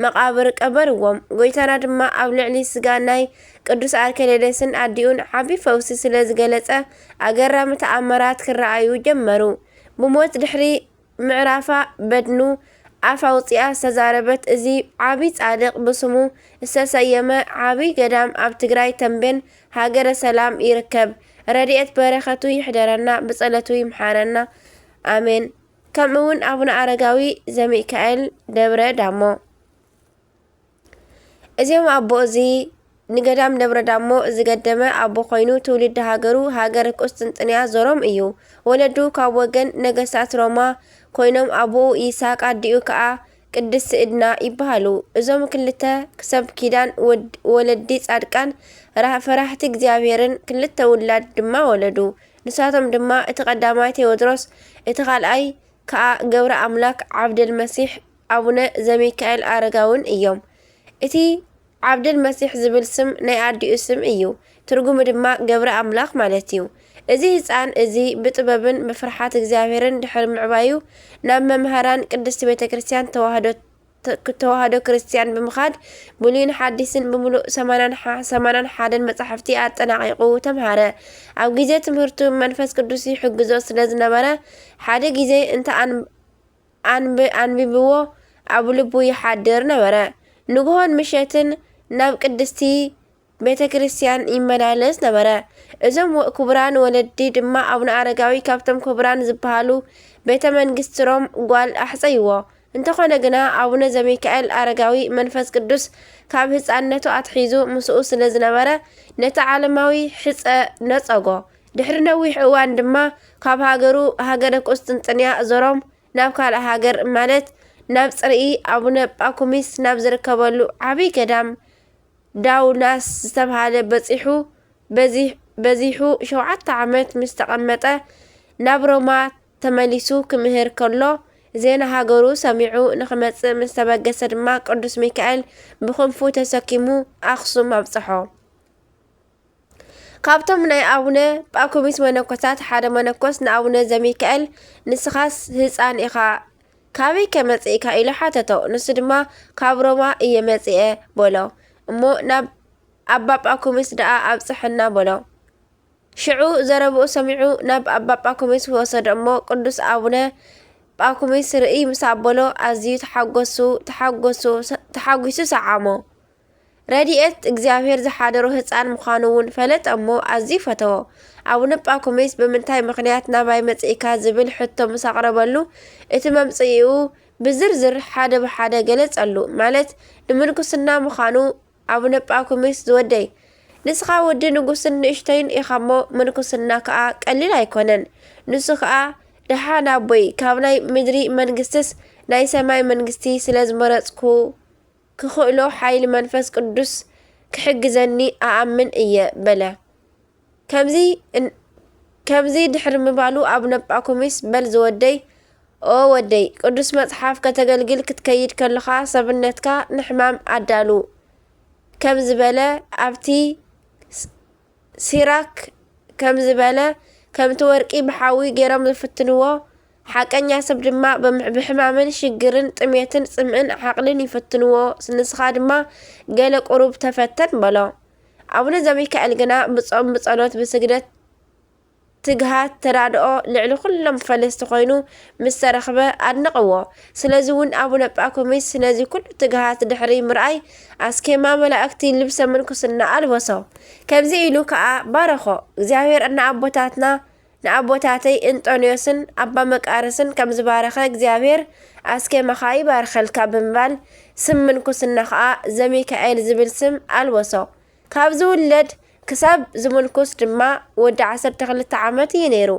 መቓብር ቀበርዎም። ጎይታና ድማ ኣብ ልዕሊ ስጋ ናይ ቅዱስ ኣርኬልደስን ኣዲኡን ዓቢ ፈውሲ ስለ ዝገለጸ፣ ኣገራሚ ተኣምራት ክረኣዩ ጀመሩ። ብሞት ድሕሪ ምዕራፋ በድኑ ኣፍ ኣውጺኣ ዝተዛረበት፣ እዚ ዓቢ ጻድቕ ብስሙ ዝተሰየመ ዓቢ ገዳም ኣብ ትግራይ ተምቤን ሃገረ ሰላም ይርከብ። ረድኤት በረኸቱ ይሕደረና፣ ብጸሎቱ ይምሓረና። ኣሜን። ከምኡ እውን ኣቡነ ኣረጋዊ ዘሚካኤል ደብረ ዳሞ። እዚኦም ኣቦ እዚ ንገዳም ደብረ ዳሞ ዝገደመ ኣቦ ኮይኑ፣ ትውልዲ ሃገሩ ሃገረ ቁስጥንጥንያ ዞሮም እዩ። ወለዱ ካብ ወገን ነገስታት ሮማ ኮይኖም፣ ኣቦኡ ይስሐቅ ኣዲኡ ከኣ ቅድስቲ እድና ይበሃሉ። እዞም ክልተ ሰብ ኪዳን ወድ-፣ ወለዲ ጻድቃን ራ-፣ ፈራህቲ እግዚኣብሔርን ክልተ ውላድ ድማ ወለዱ። ንሳቶም ድማ እቲ ቀዳማይ ቴዎድሮስ፣ እቲ ካልኣይ ከኣ ገብረ ኣምላክ ዓብደል መሲሕ ኣቡነ ዘሚካኤል ኣረጋውን እዮም። እቲ ዓብደል መሲሕ ዝብል ስም ናይ ኣዲኡ ስም እዩ። ትርጉሙ ድማ ገብረ ኣምላክ ማለት እዩ። እዚ ህጻን እዚ ብጥበብን ብፍርሓት እግዚኣብሔርን ድሕሪ ምዕባዩ፣ ናብ መምህራን ቅድስቲ ቤተ ክርስቲያን ተዋህዶ፣ ተ-፣ ተዋህዶ ክርስቲያን ብምኻድ፣ ብሉይን ሓዲስን ብምሉእ ሰማንያን ሓ-፣ ሰማንያን ሓደን መጻሕፍቲ ኣጠናቒቑ ተምሃረ። ኣብ ግዜ ትምህርቱ መንፈስ ቅዱስ ይሕግዞ ስለ ዝነበረ፣ ሓደ ግዜ እንተ ኣን-፣ ኣንብ-፣ ኣንቢብዎ ኣብ ልቡ ይሓድር ነበረ። ንግሆን ምሸትን ናብ ቅድስቲ ቤተ ክርስቲያን ይመላለስ ነበረ። እዞም ወ-፣ ክቡራን ወለዲ ድማ ኣቡነ ኣረጋዊ ካብቶም ክቡራን ዝበሃሉ ቤተ መንግስቲ ሮም ጓል ኣሕጸይዎ። እንተኾነ ግና ኣቡነ ዘሚካኤል ኣረጋዊ መንፈስ ቅዱስ ካብ ህጻንነቱ ኣትሒዙ ምስኡ ስለ ዝነበረ ነቲ ዓለማዊ ሕጸ ነጸጎ። ድሕሪ ነዊሕ እዋን ድማ ካብ ሃገሩ ሃገረ ቁስጥንጥንያ ዞሮም ናብ ካልእ ሃገር ማለት ናብ ጽርኢ ኣቡነ ጳኩሚስ ናብ ዝርከበሉ ዓብዪ ገዳም ዳውናስ ዝተብሃለ በጺሑ። በዚ-፣ በዚሑ ሸውዓተ ዓመት ምስ ተቐመጠ ናብ ሮማ ተመሊሱ ክምህር ከሎ ዜና ሃገሩ ሰሚዑ ንኽመጽእ ምስ ተበገሰ ድማ ቅዱስ ሚካኤል ብክንፉ ተሰኪሙ ኣኽሱም ኣብጽሖ። ካብቶም ናይ ኣቡነ ጳኩሚስ መነኮሳት ሓደ መነኮስ ንኣቡነ ዘሚካኤል፣ "ንስኻስ ህጻን ኢኻ፣ ካበይ ከ መጺእካ?" ኢሉ ሓተቶ። ንሱ ድማ፣ "ካብ ሮማ እየ መጺኤ" በሎ። እሞ ናብ ኣባ ጳኩሚስ ደኣ ኣብጽሐና በሎ። ሽዑ ዘረብኡ ሰሚዑ ናብ ኣባ ጳኩሚስ ወሰዶ እሞ ቅዱስ ኣቡነ ጳኩሚስ ርእይ ምስ ኣበሎ ኣዝዩ ተሓጎሱ፣ ተሓጎሱ፣ ተሓጒሱ ሰዓሞ። ረድኤት እግዚኣብሔር ዝሓደሮ ህጻን ምዃኑ እውን ፈለጠ እሞ ኣዝዩ ፈተዎ። ኣቡነ ጳኩሚስ "ብምንታይ ምኽንያት ናባይ መጺእካ?" ዝብል ሕቶ ምስ ኣቕረበሉ፣ እቲ መምጽኢኡ ብዝርዝር ሓደ ብሓደ ገለጸሉ። ማለት ንምንኩስና ምዃኑ፣ ኣቡነ ጳኩሚስ ዝወደይ፣ ንስኻ ወዲ ንጉስን ንእሽተይን ኢኻ እሞ፣ ምንኩስና ከኣ ቀሊል ኣይኮነን። ንሱ ከኣ፣ "ደሓን ኣቦይ፣ ካብ ናይ ምድሪ መንግስትስ ናይ ሰማይ መንግስቲ ስለ ዝመረጽኩ፣ ክኽእሎ ሓይሊ መንፈስ ቅዱስ ክሕግዘኒ እኣምን እየ" በለ። ከምዚ እን-፣ ከምዚ ድሕሪ ምባሉ ኣቡነ ጳኩሚስ፣ "በል ዝወደይ፣ ኦ ወደይ፣ ቅዱስ መጽሓፍ ከተገልግል ክትከይድ ከለኻ ሰብነትካ ንሕማም ኣዳሉ" ከም ዝበለ፣ ኣብቲ ስ-፣ ሲራክ ከም ዝበለ፣ "ከምቲ ወርቂ ብሓዊ ገይሮም ዝፍትንዎ፣ ሓቀኛ ሰብ ድማ ብም-፣ ብሕማምን ሽግርን ጥሜትን ጽምእን ዓቕልን ይፍትንዎ፣ ንስኻ ድማ ገለ ቁሩብ ተፈተን" በሎ። ኣቡነ ዘሚካኤል ግና ብጾም፣ ብጸሎት፣ ብስግደት፣ ትግሃት ተራድኦ ልዕሊ ኩሎም ፈለስቲ ኮይኑ ምስ ተረኽበ ኣድነቕዎ። ስለዚ እውን ኣቡነ ጳኩሚስ ነዚ ኩሉ ትግሃት ድሕሪ ምርኣይ ኣስኬማ መላእክቲ ልብሰ ምንኩስና ኣልበሶ። ከምዚ ኢሉ ከኣ ባረኾ። እግዚኣብሔር ንኣቦታትና ንኣቦታተይ እንጦንዮስን ኣባ መቃርስን ከም ዝባረኸ እግዚኣብሔር ኣስኬማኻ ይባርኸልካ ብምባል ስም ምንኩስና ከኣ ዘሚካኤል ዝብል ስም ኣልበሶ። ካብ ዝውለድ ክሳብ ዝምንኩስ ድማ ወዲ ዓሰርተ ክልተ ዓመት እዩ ነይሩ።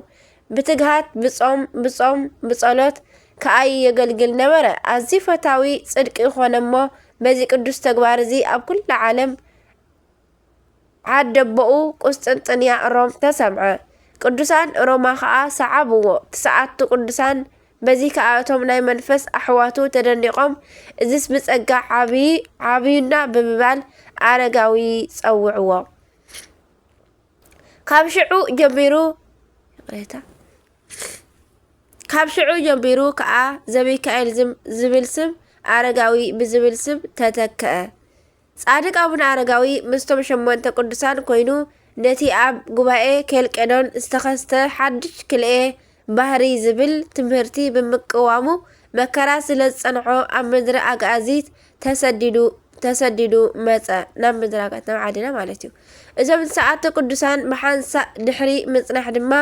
ብትግሃት ብጾም ብጾም ብጸሎት ከኣ የገልግል ነበረ። ኣዝዩ ፈታዊ ጽድቂ ኾነ እሞ በዚ ቅዱስ ተግባር እዚ ኣብ ኩላ ዓለም ዓደቦኡ ቁስጥንጥንያ ሮም ተሰምዐ። ቅዱሳን ሮማ ኸኣ ሰዓብዎ። ትስዓቱ ቅዱሳን በዚ ከኣ እቶም ናይ መንፈስ ኣሕዋቱ ተደኒቖም፣ እዝስ ብጸጋ ዓብዪ ዓብዩና ብምባል ኣረጋዊ ጸውዕዎ። ካብ ሽዑ ጀሚሩ ይቕሬታ። ካብ ሽዑ ጀሚሩ ከኣ ዘሚካኤል ዝም- ዝብል ስም ኣረጋዊ ብዝብል ስም ተተክአ። ጻድቅ ኣቡነ ኣረጋዊ ምስቶም ሸሞንተ ቅዱሳን ኮይኑ ነቲ ኣብ ጉባኤ ኬልቄዶን ዝተኸስተ ሓድሽ ክልኤ ባህሪ ዝብል ትምህርቲ ብምቅዋሙ መከራ ስለ ዝጸንሖ ኣብ ምድሪ ኣግኣዚት ተሰዲዱ ተሰዲዱ መጸ። ናብ ምድሪ ኣግኣዚት፣ ናብ ዓድና ማለት እዩ። እዞም ትስዓተ ቅዱሳን ብሓንሳእ ድሕሪ ምጽናሕ ድማ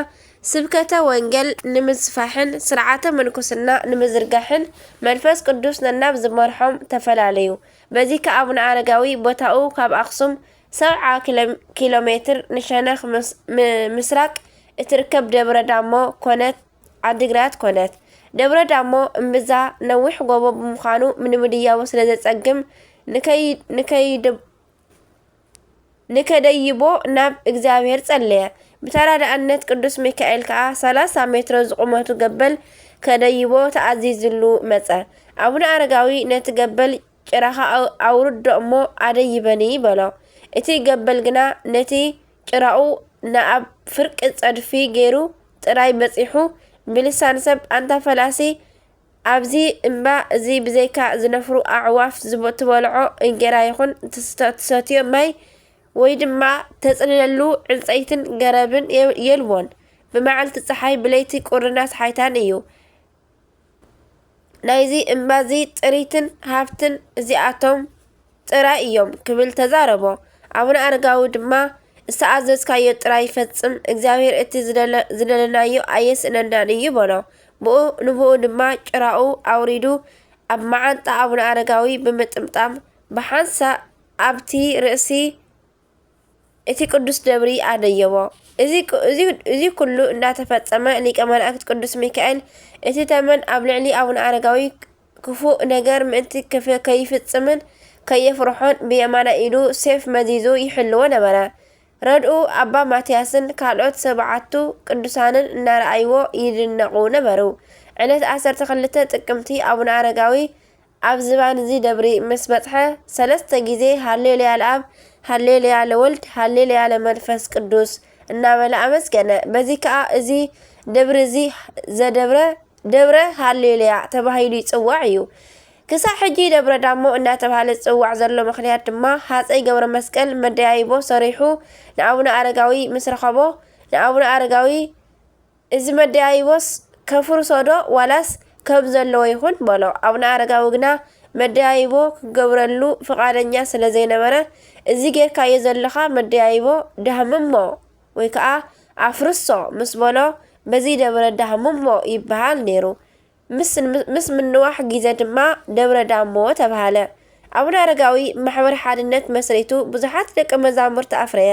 ስብከተ ወንጌል ንምስፋሕን ስርዓተ ምንኩስና ንምዝርጋሕን መንፈስ ቅዱስ ነናብ ዝመርሖም ተፈላለዩ። በዚ ከኣ ኣቡነ ኣረጋዊ ቦታኡ ካብ ኣኽሱም ሰብዓ ኪሎ ሜትር ንሸነኽ ምስራቅ እትርከብ ደብረ ዳሞ ኮነት ዓዲግራት ኮነት። ደብረ ዳሞ እምብዛ ነዊሕ ጎቦ ብምዃኑ ንምድያቡ ስለ ዘጸግም ንከይደይቦ ናብ እግዚኣብሔር ጸለየ። ብተራዳእነት ቅዱስ ሚካኤል ከኣ ሰላሳ ሜትሮ ዝቑመቱ ገበል ከደይቦ ተኣዚዝሉ መጸ። ኣቡነ ኣረጋዊ ነቲ ገበል ጭራኻ ኣውርዶ እሞ ኣደይበኒ በሎ። እቲ ገበል ግና ነቲ ጭራኡ ንኣብ ፍርቂ ጸድፊ ገይሩ ጥራይ በጺሑ ብልሳን ሰብ ኣንታ ፈላሲ ኣብዚ እምባ እዚ ብዘይካ ዝነፍሩ ኣዕዋፍ ትበልዖ እንጌራ ይኹን ትሰትዮ ማይ ወይ ድማ ተጽልለሉ ዕንጸይትን ገረብን የልቦን። ብመዓልቲ ጸሓይ ብለይቲ ቁርናስ ሓይታን እዩ። ናይዚ እምባዚ ጥሪትን ሃብትን እዚኣቶም ጥራይ እዮም ክብል ተዛረቦ። ኣቡነ ኣረጋዊ ድማ ዝተኣዘዝካዮ ጥራይ ፈጽም፣ እግዚኣብሔር እቲ ዝደለናዮ ኣየስእነናን እዩ በሎ። ብኡ ንብኡ ድማ ጭራኡ ኣውሪዱ ኣብ መዓንጣ ኣቡነ ኣረጋዊ ብምጥምጣም ብሓንሳእ ኣብቲ ርእሲ እቲ ቅዱስ ደብሪ ኣደየቦ። እዚ ኩሉ እንዳተፈጸመ ሊቀ መላእክት ቅዱስ ሚካኤል እቲ ተመን ኣብ ልዕሊ ኣቡነ ኣረጋዊ ክፉእ ነገር ምእንቲ ከይፍጽምን ከየፍርሖን ብየማናይ ኢዱ ሴፍ መዚዙ ይሕልዎ ነበረ። ረድኡ ኣባ ማትያስን ካልኦት ሰብዓቱ ቅዱሳንን እናረኣይዎ ይድነቑ ነበሩ። ዕለት ዓሰርተ ክልተ ጥቅምቲ ኣቡነ ኣረጋዊ ኣብ ዝባን እዚ ደብሪ ምስ በጽሐ ሰለስተ ግዜ ሃሌሉያ ለኣብ፣ ሃሌሉያ ለወልድ፣ ሃሌሉያ ለመንፈስ ቅዱስ እናበለ ኣመስገነ። በዚ ከኣ እዚ ደብሪ እዚ ዘደብረ ደብረ ሃሌሉያ ተባሂሉ ይጽዋዕ እዩ። ክሳዕ ሕጂ ደብረ ዳሞ እናተባህለ ዝጽዋዕ ዘሎ ምኽንያት ድማ ሃጸይ ገብረ መስቀል መደያይቦ ሰሪሑ ንኣቡነ ኣረጋዊ ምስ ረኸቦ ንኣቡነ ኣረጋዊ እዚ መደያይቦስ ከፍርሶ ዶ ዋላስ ከም ዘለዎ ይኹን በሎ። ኣቡነ ኣረጋዊ ግና መደያይቦ ክገብረሉ ፍቓደኛ ስለ ዘይነበረ እዚ ጌርካዮ ዘለኻ መደያይቦ ዳህምሞ ወይ ከኣ ኣፍርሶ ምስ በሎ በዚ ደብረ ዳህምሞ ይበሃል ነይሩ። ምስ ምስ ምንዋሕ ግዜ ድማ ደብረ ዳሞ ተባህለ። ኣቡነ ኣረጋዊ ማሕበር ሓድነት መስሪቱ ብዙሓት ደቀ መዛሙርቲ ኣፍረየ።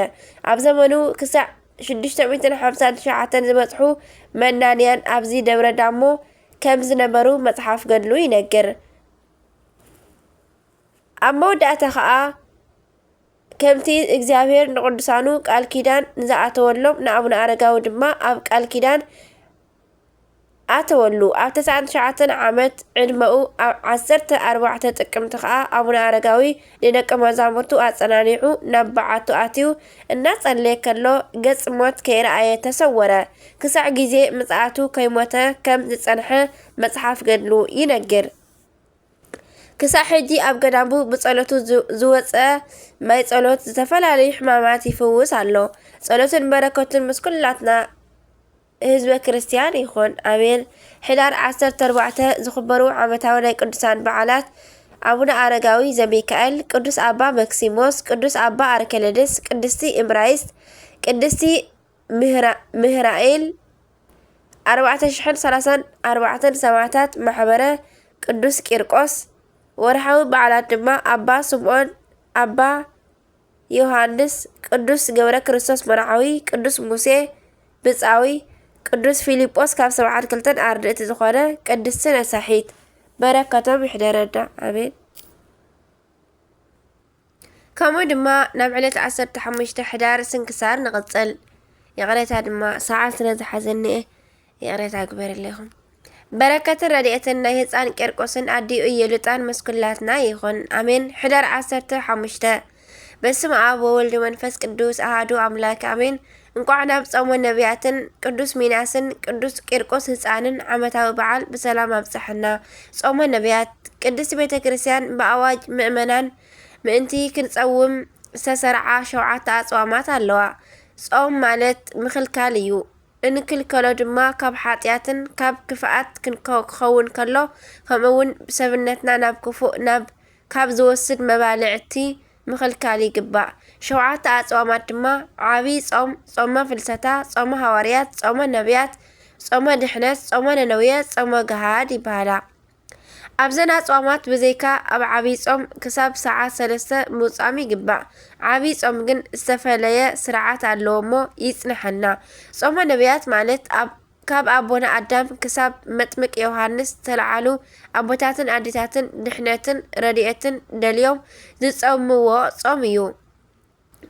ኣብ ዘመኑ ክሳዕ ሽዱሽተ ሚእትን ሓምሳን ትሽዓተን ዝበጽሑ መናንያን ኣብዚ ደብረ ዳሞ ከም ዝነበሩ መጽሓፍ ገድሉ ይነግር። ኣብ መወዳእታ ኸኣ ከምቲ እግዚኣብሔር ንቅዱሳኑ ቃል ኪዳን ንዝኣተወሎም ንኣቡነ ኣረጋዊ ድማ ኣብ ቃል ኪዳን ኣተወሉ። ኣብ ተስዓን ትሽዓተን ዓመት ዕድመኡ ኣብ ዓሰርተ ኣርባዕተ ጥቅምቲ ኸኣ ኣቡነ ኣረጋዊ ንደቀ መዛሙርቱ ኣጸናኒዑ ናብ በዓቱ ኣትዩ እናጸለየ ከሎ ገጽ ሞት ከይረኣየ ተሰወረ። ክሳዕ ግዜ ምጽኣቱ ከይሞተ ከም ዝጸንሐ መጽሓፍ ገድሉ ይነግር። ክሳዕ ሕጂ ኣብ ገዳሙ ብጸሎቱ ዝወጸ ማይ ጸሎት ዝተፈላለዩ ሕማማት ይፍውስ ኣሎ። ጸሎትን በረከቱን ምስ ኩላትና ህዝበ ክርስቲያን ይኹን። ኣሜን። ሕዳር ዓሰርተ ኣርባዕተ ዝኽበሩ ዓመታዊ ናይ ቅዱሳን በዓላት ኣቡነ ኣረጋዊ ዘሚካኤል፣ ቅዱስ ኣባ መክሲሞስ፣ ቅዱስ ኣባ ኣርኬልድስ፣ ቅድስቲ እምራይስት፣ ቅድስቲ ምህራ-፣ ምህራኤል፣ ኣርባዕተ ሽሕን ሰላሳን ኣርባዕተን ሰማዕታት ማሕበረ ቅዱስ ቂርቆስ። ወርሓዊ በዓላት ድማ ኣባ ስምዖን፣ ኣባ ዮሃንስ፣ ቅዱስ ገብረ ክርስቶስ መርዓዊ፣ ቅዱስ ሙሴ ብጻዊ፣ ቅዱስ ፊልጶስ ካብ ሰብዓን ክልተን ኣርድእቲ ዝኾነ ቅድስቲ ነሳሒት በረከቶም ይሕደረና። ኣሜን። ከምኡ ድማ ናብ ዕለት ዓሰርተ ሓሙሽተ ሕዳር ስንክሳር ንቕጽል። ይቕሬታ ድማ ሰዓት ስለ ዝሓዘኒ እየ። ይቕሬታ ግበርለይኹም። በረከትን ረድኤትን ናይ ህፃን ቂርቆስን ኣዲኡ ኢየሉጣን ምስ ኩላትና ይኹን። ኣሜን። ሕዳር ዓሰርተ ሓሙሽተ። በስመ ኣብ ወወልድ መንፈስ ቅዱስ ኣሃዱ ኣምላክ ኣሜን። እንቋዕ ናብ ጾመ ነቢያትን ቅዱስ ሚናስን ቅዱስ ቂርቆስ ህፃንን ዓመታዊ በዓል ብሰላም ኣብፀሐና። ጾመ ነቢያት። ቅድስት ቤተ ክርስቲያን ብኣዋጅ ምእመናን ምእንቲ ክንጸውም ዝተሰርዓ ሸውዓተ ኣጽዋማት ኣለዋ። ጾም ማለት ምኽልካል እዩ። እንክልከሎ ድማ ካብ ሓጢኣትን ካብ ክፍኣት ክንከ-፣ ክኸውን ከሎ፣ ከምኡ እውን ሰብነትና ናብ ክፉእ ናብ ካብ ዝወስድ መባልዕቲ ምኽልካል ይግባእ። ሸውዓተ ኣጽዋማት ድማ ዓቢ ጾም፣ ጾመ ፍልሰታ፣ ጾመ ሃዋርያት፣ ጾመ ነቢያት፣ ጾመ ድሕነት፣ ጾመ ነነውየ፣ ጾመ ገሃድ ይበሃላ። ኣብዘን ኣጽዋማት ብዘይካ ኣብ ዓቢ ጾም ክሳብ ሰዓት ሰለስተ ምጻም ይግባእ። ዓቢ ጾም ግን ዝተፈለየ ስርዓት ኣለዎ እሞ ይጽንሐና። ጾመ ነቢያት ማለት ኣብ፣ ካብ ኣቦና ኣዳም ክሳብ መጥምቅ ዮሃንስ ዝተለዓሉ ኣቦታትን ኣዴታትን ድሕነትን ረድኤትን ደልዮም ዝጸምዎ ጾም እዩ።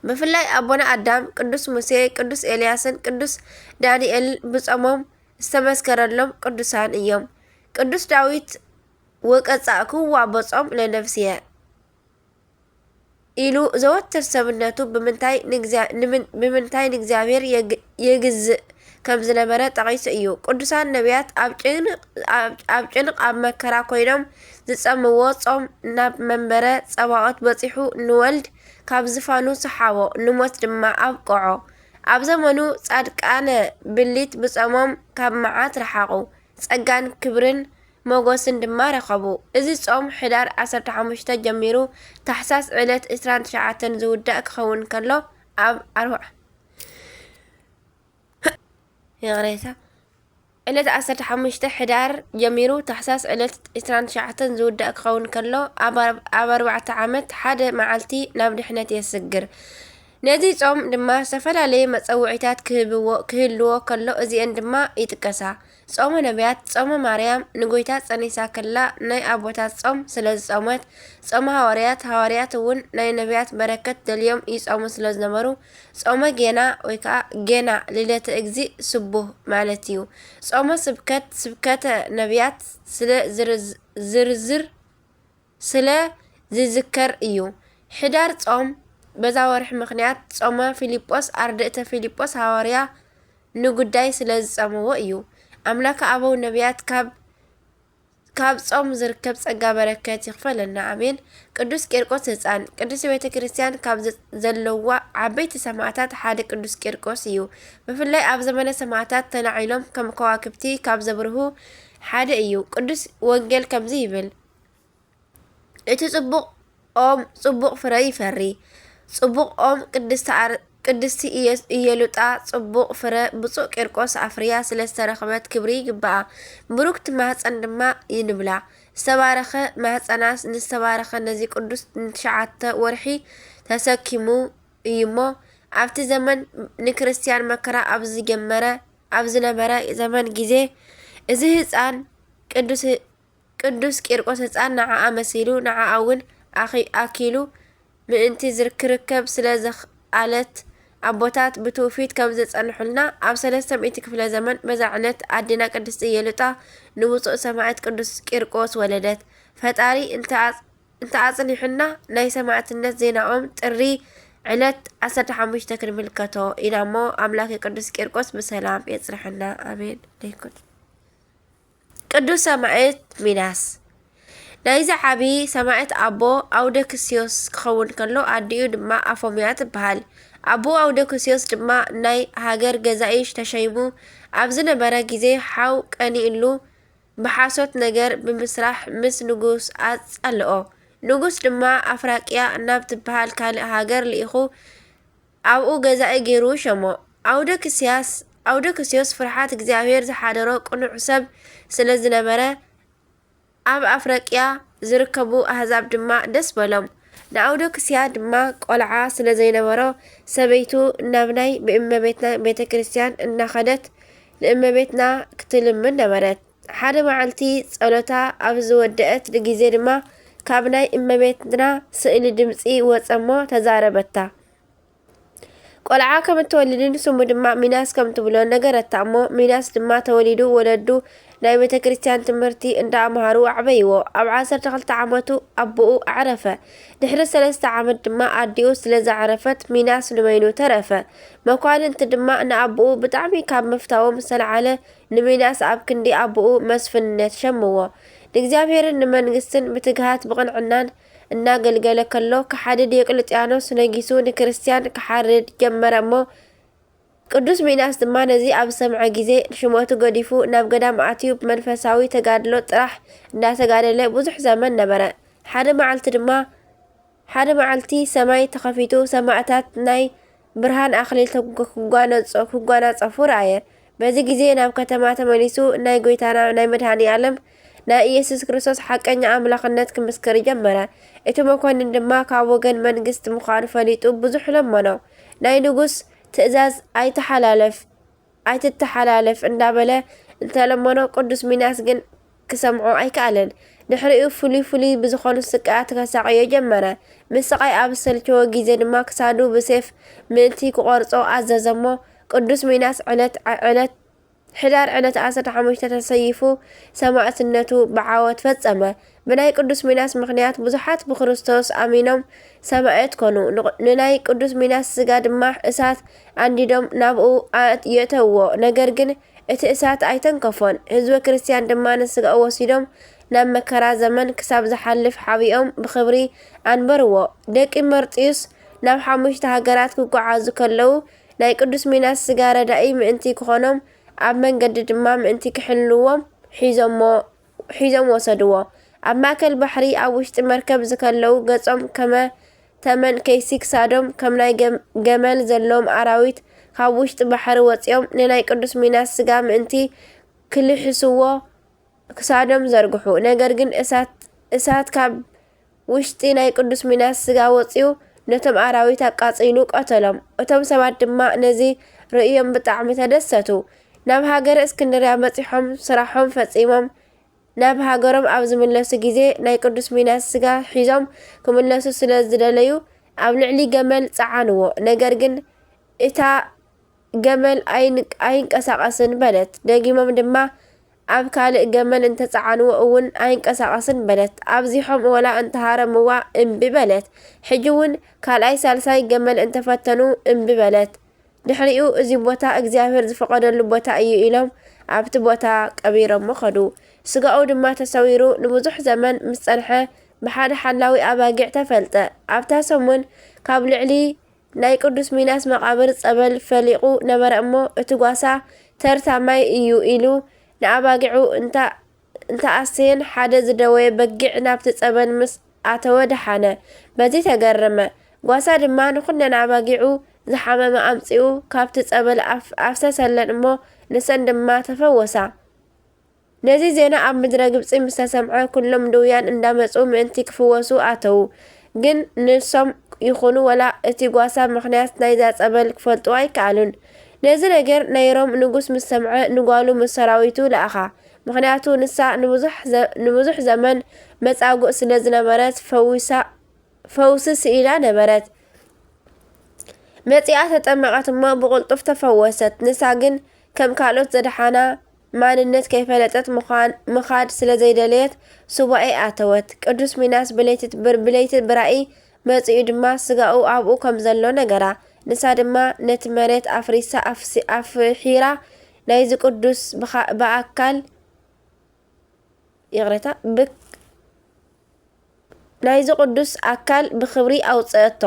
ብፍላይ ኣቦና ኣዳም፣ ቅዱስ ሙሴ፣ ቅዱስ ኤልያስን ቅዱስ ዳንኤልን ብጾሞም ዝተመስከረሎም ቅዱሳን እዮም። ቅዱስ ዳዊት፣ "ወቀጻእክዋ በጾም ለነፍስየ" ኢሉ ዘወትር ሰብነቱ ብምንታይ ንእግዚኣ-፣ ንምን-፣ ብምንታይ ንእግዚኣብሔር የግ-፣ የግዝእ ከም ዝነበረ ጠቒሱ እዩ። ቅዱሳን ነቢያት ኣብ ጭንቕ፣ ኣብ፣ ኣብ ጭንቕ ኣብ መከራ ኮይኖም ዝጸምዎ ጾም ናብ መንበረ ጸባኦት በጺሑ ንወልድ ካብ ዝፋኑ ሰሓቦ፣ ንሞት ድማ ኣብቅዖ። ኣብ ዘመኑ ጻድቃነ ብሊት ብጾሞም ካብ መዓት ረሓቑ፣ ጸጋን ክብርን ሞገስን ድማ ረኸቡ። እዚ ጾም ሕዳር ዓሰርተ ሓሙሽተ ጀሚሩ ታሕሳስ ዕለት ዕስራን ትሽዓተን ዝውዳእ ክኸውን ከሎ፣ ኣብ ኣርባዕ-፣ ይቕሬታ፣ ዕለት ዓሰርተ ሓሙሽተ ሕዳር ጀሚሩ ታሕሳስ ዕለት ዕስራን ትሽዓተን ዝውዳእ ክኸውን ከሎ፣ ኣብ ኣር-፣ ኣብ ኣርባዕተ ዓመት ሓደ መዓልቲ ናብ ድሕነት የስግር። ነዚ ጾም ድማ ዝተፈላለየ መጸውዒታት ክህብዎ፣ ክህልዎ ከሎ፣ እዚኤን ድማ ይጥቀሳ። ጾመ ነቢያት፣ ጾመ ማርያም ንጎይታ ጸኒሳ ከላ ናይ ኣቦታት ጾም ስለ ዝጾመት፣ ጾመ ሃዋርያት፣ ሃዋርያት እውን ናይ ነቢያት በረከት ደልዮም ይጾሙ ስለ ዝነበሩ፣ ጾመ ጌና ወይ ከዓ ጌና ልደተ እግዚእ ስቡህ ማለት እዩ። ጾመ ስብከት፣ ስብከተ ነቢያት ስለ ዝርዝ-፣ ዝርዝር ስለ ዝዝከር እዩ። ሕዳር ጾም በዛ ወርሒ ምኽንያት ጾመ ፊልጶስ፣ ኣርድእተ ፊልጶስ ሃዋርያ ንጉዳይ ስለ ዝጸምዎ እዩ። ኣምላከ ኣበው ነቢያት ካብ፣ ካብ ጾም ዝርከብ ጸጋ በረከት ይኽፈለና፣ ኣሜን። ቅዱስ ቂርቆስ ህጻን፣ ቅድስት ቤተ ክርስቲያን ካብ ዘ-፣ ዘለዋ ዓበይቲ ሰማዕታት ሓደ ቅዱስ ቂርቆስ እዩ። ብፍላይ ኣብ ዘመነ ሰማዕታት ተላዒሎም ከም ከዋክብቲ ካብ ዘብርሁ ሓደ እዩ። ቅዱስ ወንጌል ከምዚ ይብል፣ "እቲ ጽቡቕ ኦም ጽቡቕ ፍረ ይፈሪ። ጽቡቕ ኦም ቅድስቲ ኣር-፣ ቅድስቲ ኢየ-፣ ኢየሉጣ ጽቡቕ ፍረ ብጹእ ቂርቆስ ኣፍርያ ስለ ዝተረኽበት ክብሪ ይግብኣ። ብሩክቲ ማህጸን ድማ ይንብላ። ዝተባረኸ ማህጸናስ ንዝተባረኸ ነዚ ቅዱስ ንትሽዓተ ወርሒ ተሰኪሙ እዩሞ፣ ኣብቲ ዘመን ንክርስትያን መከራ ኣብ ዝጀመረ፣ ኣብ ዝነበረ ዘመን ግዜ፣ እዚ ህጻን ቅዱስ፣ ቅዱስ ቂርቆስ ህጻን ንዓኣ መሲሉ፣ ንዓኣ እውን ኣኺ-፣ ኣኪሉ ምእንቲ ዝር-፣ ክርከብ ስለ ዘኽኣለት፣ ኣቦታት ብትውፊት ከም ዘጸንሑልና፣ ኣብ ሰለስተ ሚእቲ ክፍለ ዘመን በዛ ዕለት ኣዴና ቅድስቲ ኢየሉጣ ንብፁዕ ሰማዕት ቅዱስ ቂርቆስ ወለደት። ፈጣሪ እንተ ኣጽ-፣ እንተ ኣጽኒሑና፣ ናይ ሰማዕትነት ዜናኦም ጥሪ ዕለት ዓሰርተ ሓሙሽተ ክንምልከቶ ኢና እሞ፣ ኣምላክ ቅዱስ ቂርቆስ ብሰላም የጽንሐና። ኣሜን። ደይኩን። ቅዱስ ሰማዕት ሚናስ። ናይዚ ዓቢ ሰማዕት ኣቦ ኣውደክስዮስ ክኸውን ከሎ፣ ኣዲኡ ድማ ኣፎምያ ትበሃል። ኣቦኡ ኣውደክስዮስ ድማ ናይ ሃገር ገዛኢ ተሸይሙ ኣብ ዝነበረ ግዜ ሓው ቀኒእሉ ብሓሶት ነገር ብምስራሕ ምስ ንጉስ ኣጻልኦ። ንጉስ ድማ ኣፍራቅያ ናብ ትበሃል ካልእ ሃገር ልኢኹ ኣብኡ ገዛኢ ገይሩ ሸሞ። ኣውደክስያስ ኣውደክስዮስ ፍርሓት እግዚኣብሔር ዝሓደሮ ቅኑዕ ሰብ ስለ ዝነበረ ኣብ ኣፍረቅያ ዝርከቡ ኣህዛብ ድማ ደስ በሎም። ንኣውዶክስያ ድማ ቆልዓ ስለ ዘይነበሮ ሰበይቱ ናብ ናይ ብእመቤትና ቤተ ክርስቲያን እናኸደት ንእመቤትና ክትልምን ነበረት። ሓደ መዓልቲ ጸሎታ ኣብ ዝወደአት ግዜ ድማ ካብ ናይ እመቤትና ስእሊ ድምፂ ወጸ እሞ ተዛረበታ። ቆልዓ ከም እትወልድን ስሙ ድማ ሚናስ ከም ትብሎ ነገረታ እሞ፣ ሚናስ ድማ ተወሊዱ ወለዱ ናይ ቤተ ክርስቲያን ትምህርቲ እንዳኣምሃሩ ኣዕበይዎ። ኣብ ዓሰርተ ክልተ ዓመቱ ኣቦኡ ኣዕረፈ። ድሕሪ ሰለስተ ዓመት ድማ ኣዲኡ ስለ ዘዕረፈት፣ ሚናስ ንበይኑ ተረፈ። መኳንንቲ ድማ ንኣቦኡ ብጣዕሚ ካብ ምፍታዎም ዝተለዓለ፣ ንሚናስ ኣብ ክንዲ ኣቦኡ መስፍንነት ሸምዎ። ንእግዚኣብሔርን ንመንግስትን ብትግሃት ብቕንዕናን እናገልገለ ከሎ፣ ከሓዲ ዲዮቅልጥያኖስ ነጊሱ ንክርስትያን ክሓርድ ጀመረ እሞ፣ ቅዱስ ሚናስ ድማ ነዚ ኣብ ዝሰምዐ ግዜ፣ ሽሞቱ ገዲፉ ናብ ገዳም ኣትዩ ብመንፈሳዊ ተጋድሎ ጥራሕ እንዳተጋደለ ብዙሕ ዘመን ነበረ። ሓደ መዓልቲ ድማ፣ ሓደ መዓልቲ ሰማይ ተኸፊቱ፣ ሰማእታት ናይ ብርሃን ኣኽሊል ተጎ-፣ ክጓነጾ-፣ ክጓናጸፉ ረኣየ። በዚ ግዜ ናብ ከተማ ተመሊሱ ናይ ጐይታና ናይ መድኃኔ ዓለም ናይ ኢየሱስ ክርስቶስ ሓቀኛ ኣምላኽነት ክምስክር ጀመረ። እቲ መኮንን ድማ ካብ ወገን መንግስቲ ምዃኑ ፈሊጡ ብዙሕ ለመኖ። ናይ ንጉስ ትእዛዝ ኣይተሓላለፍ፣ ኣይትተሓላለፍ እንዳበለ እንተለመኖ ቅዱስ ሚናስ ግን ክሰምዖ ኣይከኣለን። ድሕሪኡ ፍሉይ ፍሉይ ብዝኾኑ ስቃያት ከሳቕዮ ጀመረ። ምስቃይ ኣብ ዝሰልቸዎ ግዜ ድማ ክሳዱ ብሴፍ ምእንቲ ክቖርጾ ኣዘዘ እሞ ቅዱስ ሚናስ ዕለት ዕለት ሕዳር ዕለት ዓሰርተ ሓሙሽተ ተሰይፉ ሰማእትነቱ ብዓወት ፈጸመ። ብናይ ቅዱስ ሚናስ ምኽንያት ብዙሓት ብክርስቶስ ኣሚኖም ሰማእት ኮኑ። ንቕ-፣ ንናይ ቅዱስ ሚናስ ስጋ ድማ እሳት ኣንዲዶም ናብኡ ኣእት-፣ የእተውዎ። ነገር ግን እቲ እሳት ኣይተንከፎን። ህዝበ ክርስቲያን ድማ ንስጋኡ ወሲዶም ናብ መከራ ዘመን ክሳብ ዝሓልፍ ሓቢኦም ብኽብሪ ኣንበርዎ። ደቂ መርጥዩስ ናብ ሓሙሽተ ሃገራት ክጓዓዙ ከለዉ ናይ ቅዱስ ሚናስ ስጋ ረዳኢ ምእንቲ ክኾኖም ኣብ መንገዲ ድማ ምእንቲ ክሕልዎም ሒዞሞ-፣ ሒዞም ወሰድዎ። ኣብ ማእከል ባሕሪ ኣብ ውሽጢ መርከብ ዝከለዉ ገጾም ከመ ተመን ከይሲ ክሳዶም ከም ናይ ገም-፣ ገመል ዘለዎም ኣራዊት ካብ ውሽጢ ባሕሪ ወጺኦም ንናይ ቅዱስ ሚናስ ስጋ ምእንቲ ክልሕስዎ ክሳዶም ዘርግሑ። ነገር ግን እሳት፣ እሳት ካብ ውሽጢ ናይ ቅዱስ ሚናስ ስጋ ወጺኡ ነቶም ኣራዊት ኣቃጺሉ ቀተሎም። እቶም ሰባት ድማ ነዚ ርእዮም ብጣዕሚ ተደሰቱ። ናብ ሃገረ እስክንድርያ በጺሖም ስራሖም ፈጺሞም ናብ ሃገሮም ኣብ ዝምለሱ ግዜ ናይ ቅዱስ ሚናስ ስጋ ሒዞም ክምለሱ ስለ ዝደለዩ ኣብ ልዕሊ ገመል ጸዓንዎ። ነገር ግን እታ ገመል ኣይን-፣ ኣይንቀሳቐስን በለት። ደጊሞም ድማ ኣብ ካልእ ገመል እንተጸዓንዎ እውን ኣይንቀሳቐስን በለት። ኣብዚሖም ወላ እንተሃረምዋ እምቢ በለት። ሕጂ እውን ካልኣይ ሳልሳይ ገመል እንተፈተኑ እምቢ በለት። ድሕሪኡ እዚ ቦታ እግዚኣብሔር ዝፈቐደሉ ቦታ እዩ ኢሎም ኣብቲ ቦታ ቀቢሮሞ ከዱ። ስጋኡ ድማ ተሰዊሩ ንብዙሕ ዘመን ምስ ጸንሐ ብሓደ ሓላዊ ኣባጊዕ ተፈልጠ። ኣብታ ሰሙን ካብ ልዕሊ ናይ ቅዱስ ሚናስ መቓብር ጸበል ፈሊቑ ነበረ እሞ፣ እቲ ጓሳ ተርታ ማይ እዩ ኢሉ ንኣባጊዑ እንተ-፣ እንተኣሰየን፣ ሓደ ዝደወየ በጊዕ ናብቲ ጸበል ምስ ኣተወ ደሓነ። በዚ ተገረመ። ጓሳ ድማ ንኹለን ኣባጊዑ ዝሓመመ ኣምጺኡ ካብቲ ጸበል ኣፍ-፣ ኣፍሰሰለን እሞ፣ ንሰን ድማ ተፈወሳ። ነዚ ዜና ኣብ ምድረ ግብጺ ምስ ተሰምዐ፣ ኩሎም ድውያን እንዳመጹ ምእንቲ ክፍወሱ ኣተዉ። ግን ንሶም ይኹኑ ወላ እቲ ጓሳ ምኽንያት ናይዛ ጸበል ክፈልጡ ኣይከኣሉን። ነዚ ነገር ናይ ሮም ንጉስ ምስ ሰምዐ፣ ንጓሉ ምስ ሰራዊቱ ለኣኻ። ምኽንያቱ ንሳ ንብዙሕ ዘ-፣ ንብዙሕ ዘመን መጻጉእ ስለ ዝነበረት፣ ፈዊሳ-፣ ፈውሲ ስኢና ነበረት። መጺኣ ተጠመቐት እሞ ብቕልጡፍ ተፈወሰት። ንሳ ግን ከም ካልኦት ዘድሓና ማንነት ከይፈለጠት ምዃን፣ ምኻድ ስለ ዘይደለየት ሱባኤ ኣተወት። ቅዱስ ሚናስ ብለይቲ ብር-፣ ብለይቲ ብራእይ መጺኡ ድማ ስጋኡ ኣብኡ ከም ዘሎ ነገራ። ንሳ ድማ ነቲ መሬት ኣፍሪሳ ኣፍሲ-፣ ኣፍሒራ ናይዚ ቅዱስ ብኻ-፣ ብኣካል፣ ይቕሬታ፣ ብክ-፣ ናይዚ ቅዱስ ኣካል ብኽብሪ ኣውፅአቶ።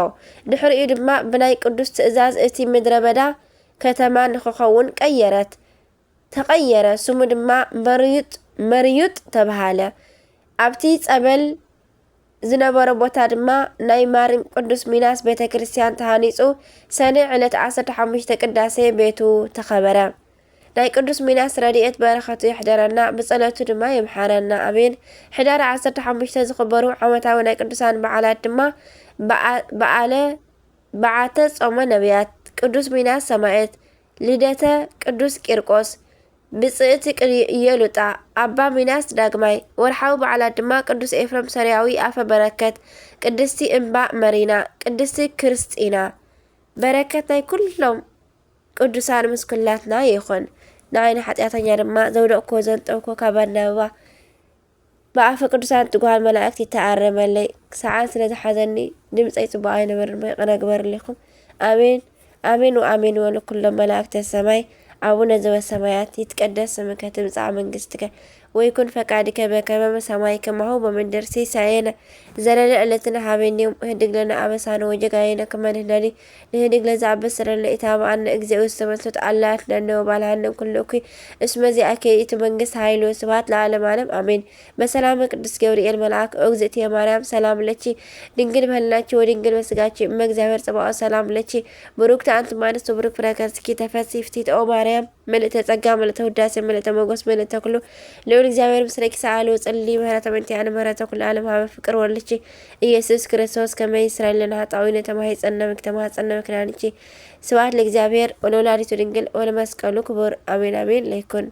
ድሕሪኡ ድማ ብናይ ቅዱስ ትእዛዝ እቲ ምድረ በዳ ከተማ ንኽኸውን ቀየረት። ተቐየረ። ስሙ ድማ መርዩጥ መርዩጥ ተባሃለ። ኣብቲ ጸበል ዝነበረ ቦታ ድማ ናይ ማርም ቅዱስ ሚናስ ቤተ ክርስቲያን ተሃኒጹ። ሰነ ዕለት ዓሰርተ ሓሙሽተ ቅዳሴ ቤቱ ተኸበረ። ናይ ቅዱስ ሚናስ ረድኤት በረኸቱ ይሕደረና፣ ብጸሎቱ ድማ ይምሓረና፣ ኣሜን። ሕዳር ዓሰርተ ሓሙሽተ ዝኽበሩ ዓመታዊ ናይ ቅዱሳን በዓላት ድማ በዓ- በዓለ በዓተ ጾመ ነቢያት፣ ቅዱስ ሚናስ ሰማዕት፣ ልደተ ቅዱስ ቂርቆስ፣ ብጽእቲ ቅድስቲ ኢየሉጣ፣ ኣባ ሚናስ ዳግማይ። ወርሓዊ በዓላት ድማ ቅዱስ ኤፍረም ሶርያዊ ኣፈ በረከት፣ ቅድስቲ እምባ መሪና፣ ቅድስቲ ክርስጢና። በረከት ናይ ኩሎም ቅዱሳን ምስ ኩላትና ይኹን። ንዓይኒ ሓጢኣተኛ ድማ ዘውደቕኩዎ ዘንጠብኩዎ ካብ ኣናብባ ብኣፈ ቅዱሳን ትጉሃን መላእክት ይተኣረመለይ። ሰዓል ስለ ዝሓዘኒ ድምፀይ ፅቡቕ ኣይነበርን፣ ይቕረ ግበርልኹም። ኣሜን ኣሜን ወኣሜን በሉ ኩሎም መላእክተ ሰማይ። ኣቡነ ዘበሰማያት ይትቀደስ ስምከ ትምጻእ መንግስትከ ወይኩን ፈቃድከ በከመ በሰማይ ከማሁ በምድር። ሲሳየነ ዘለለ ዕለትነ ሃበኒ ዮም፣ ህድግ ለነ ኣበሳነ ወጌጋየነ ከመ ንሕነኒ ንህድግ ለዘኣበሰለነ ኢታብኣነ። እግዚኦ ውስተ መንሱት ኣላ ኣድሕነነ ወባልሃነ እምኩሉ እኩይ እስመ ዚኣከ ይእቲ መንግስት ኃይል ወስብሐት ለዓለመ ዓለም ኣሜን። በሰላመ ቅዱስ ገብርኤል መልአክ ኦግዝእትየ ማርያም ሰላም ለኪ ድንግል በህልናኪ ወድንግል በስጋኪ እመ እግዚአብሔር ጸባኦት ሰላም ለኪ ብሩክት አንቲ እማንስት ወብሩክ ፍሬ ከርስኪ ተፈሲ ፍቲት ኦ ማርያም ምልእተ ጸጋ ምልእተ ውዳሴ ምልእተ ሞገስ ምልእተ ኩሉ ልዑል እግዚአብሔር ምስለኪ ሰአሊ ወጸሊ ምህረተ ምንቲያነ ምህረተ ኩሉ ዓለም ሀበ ፍቅር ወልኪ ኢየሱስ ክርስቶስ ከመ ይስራይ ለነ ኃጣውኢነ ተማሂጸነ ምክ ተማህጸነ ምክናንኪ ስብሐት ለእግዚአብሔር ወለወላዲቱ ድንግል ወለመስቀሉ ክቡር አሜን አሜን ለይኩን።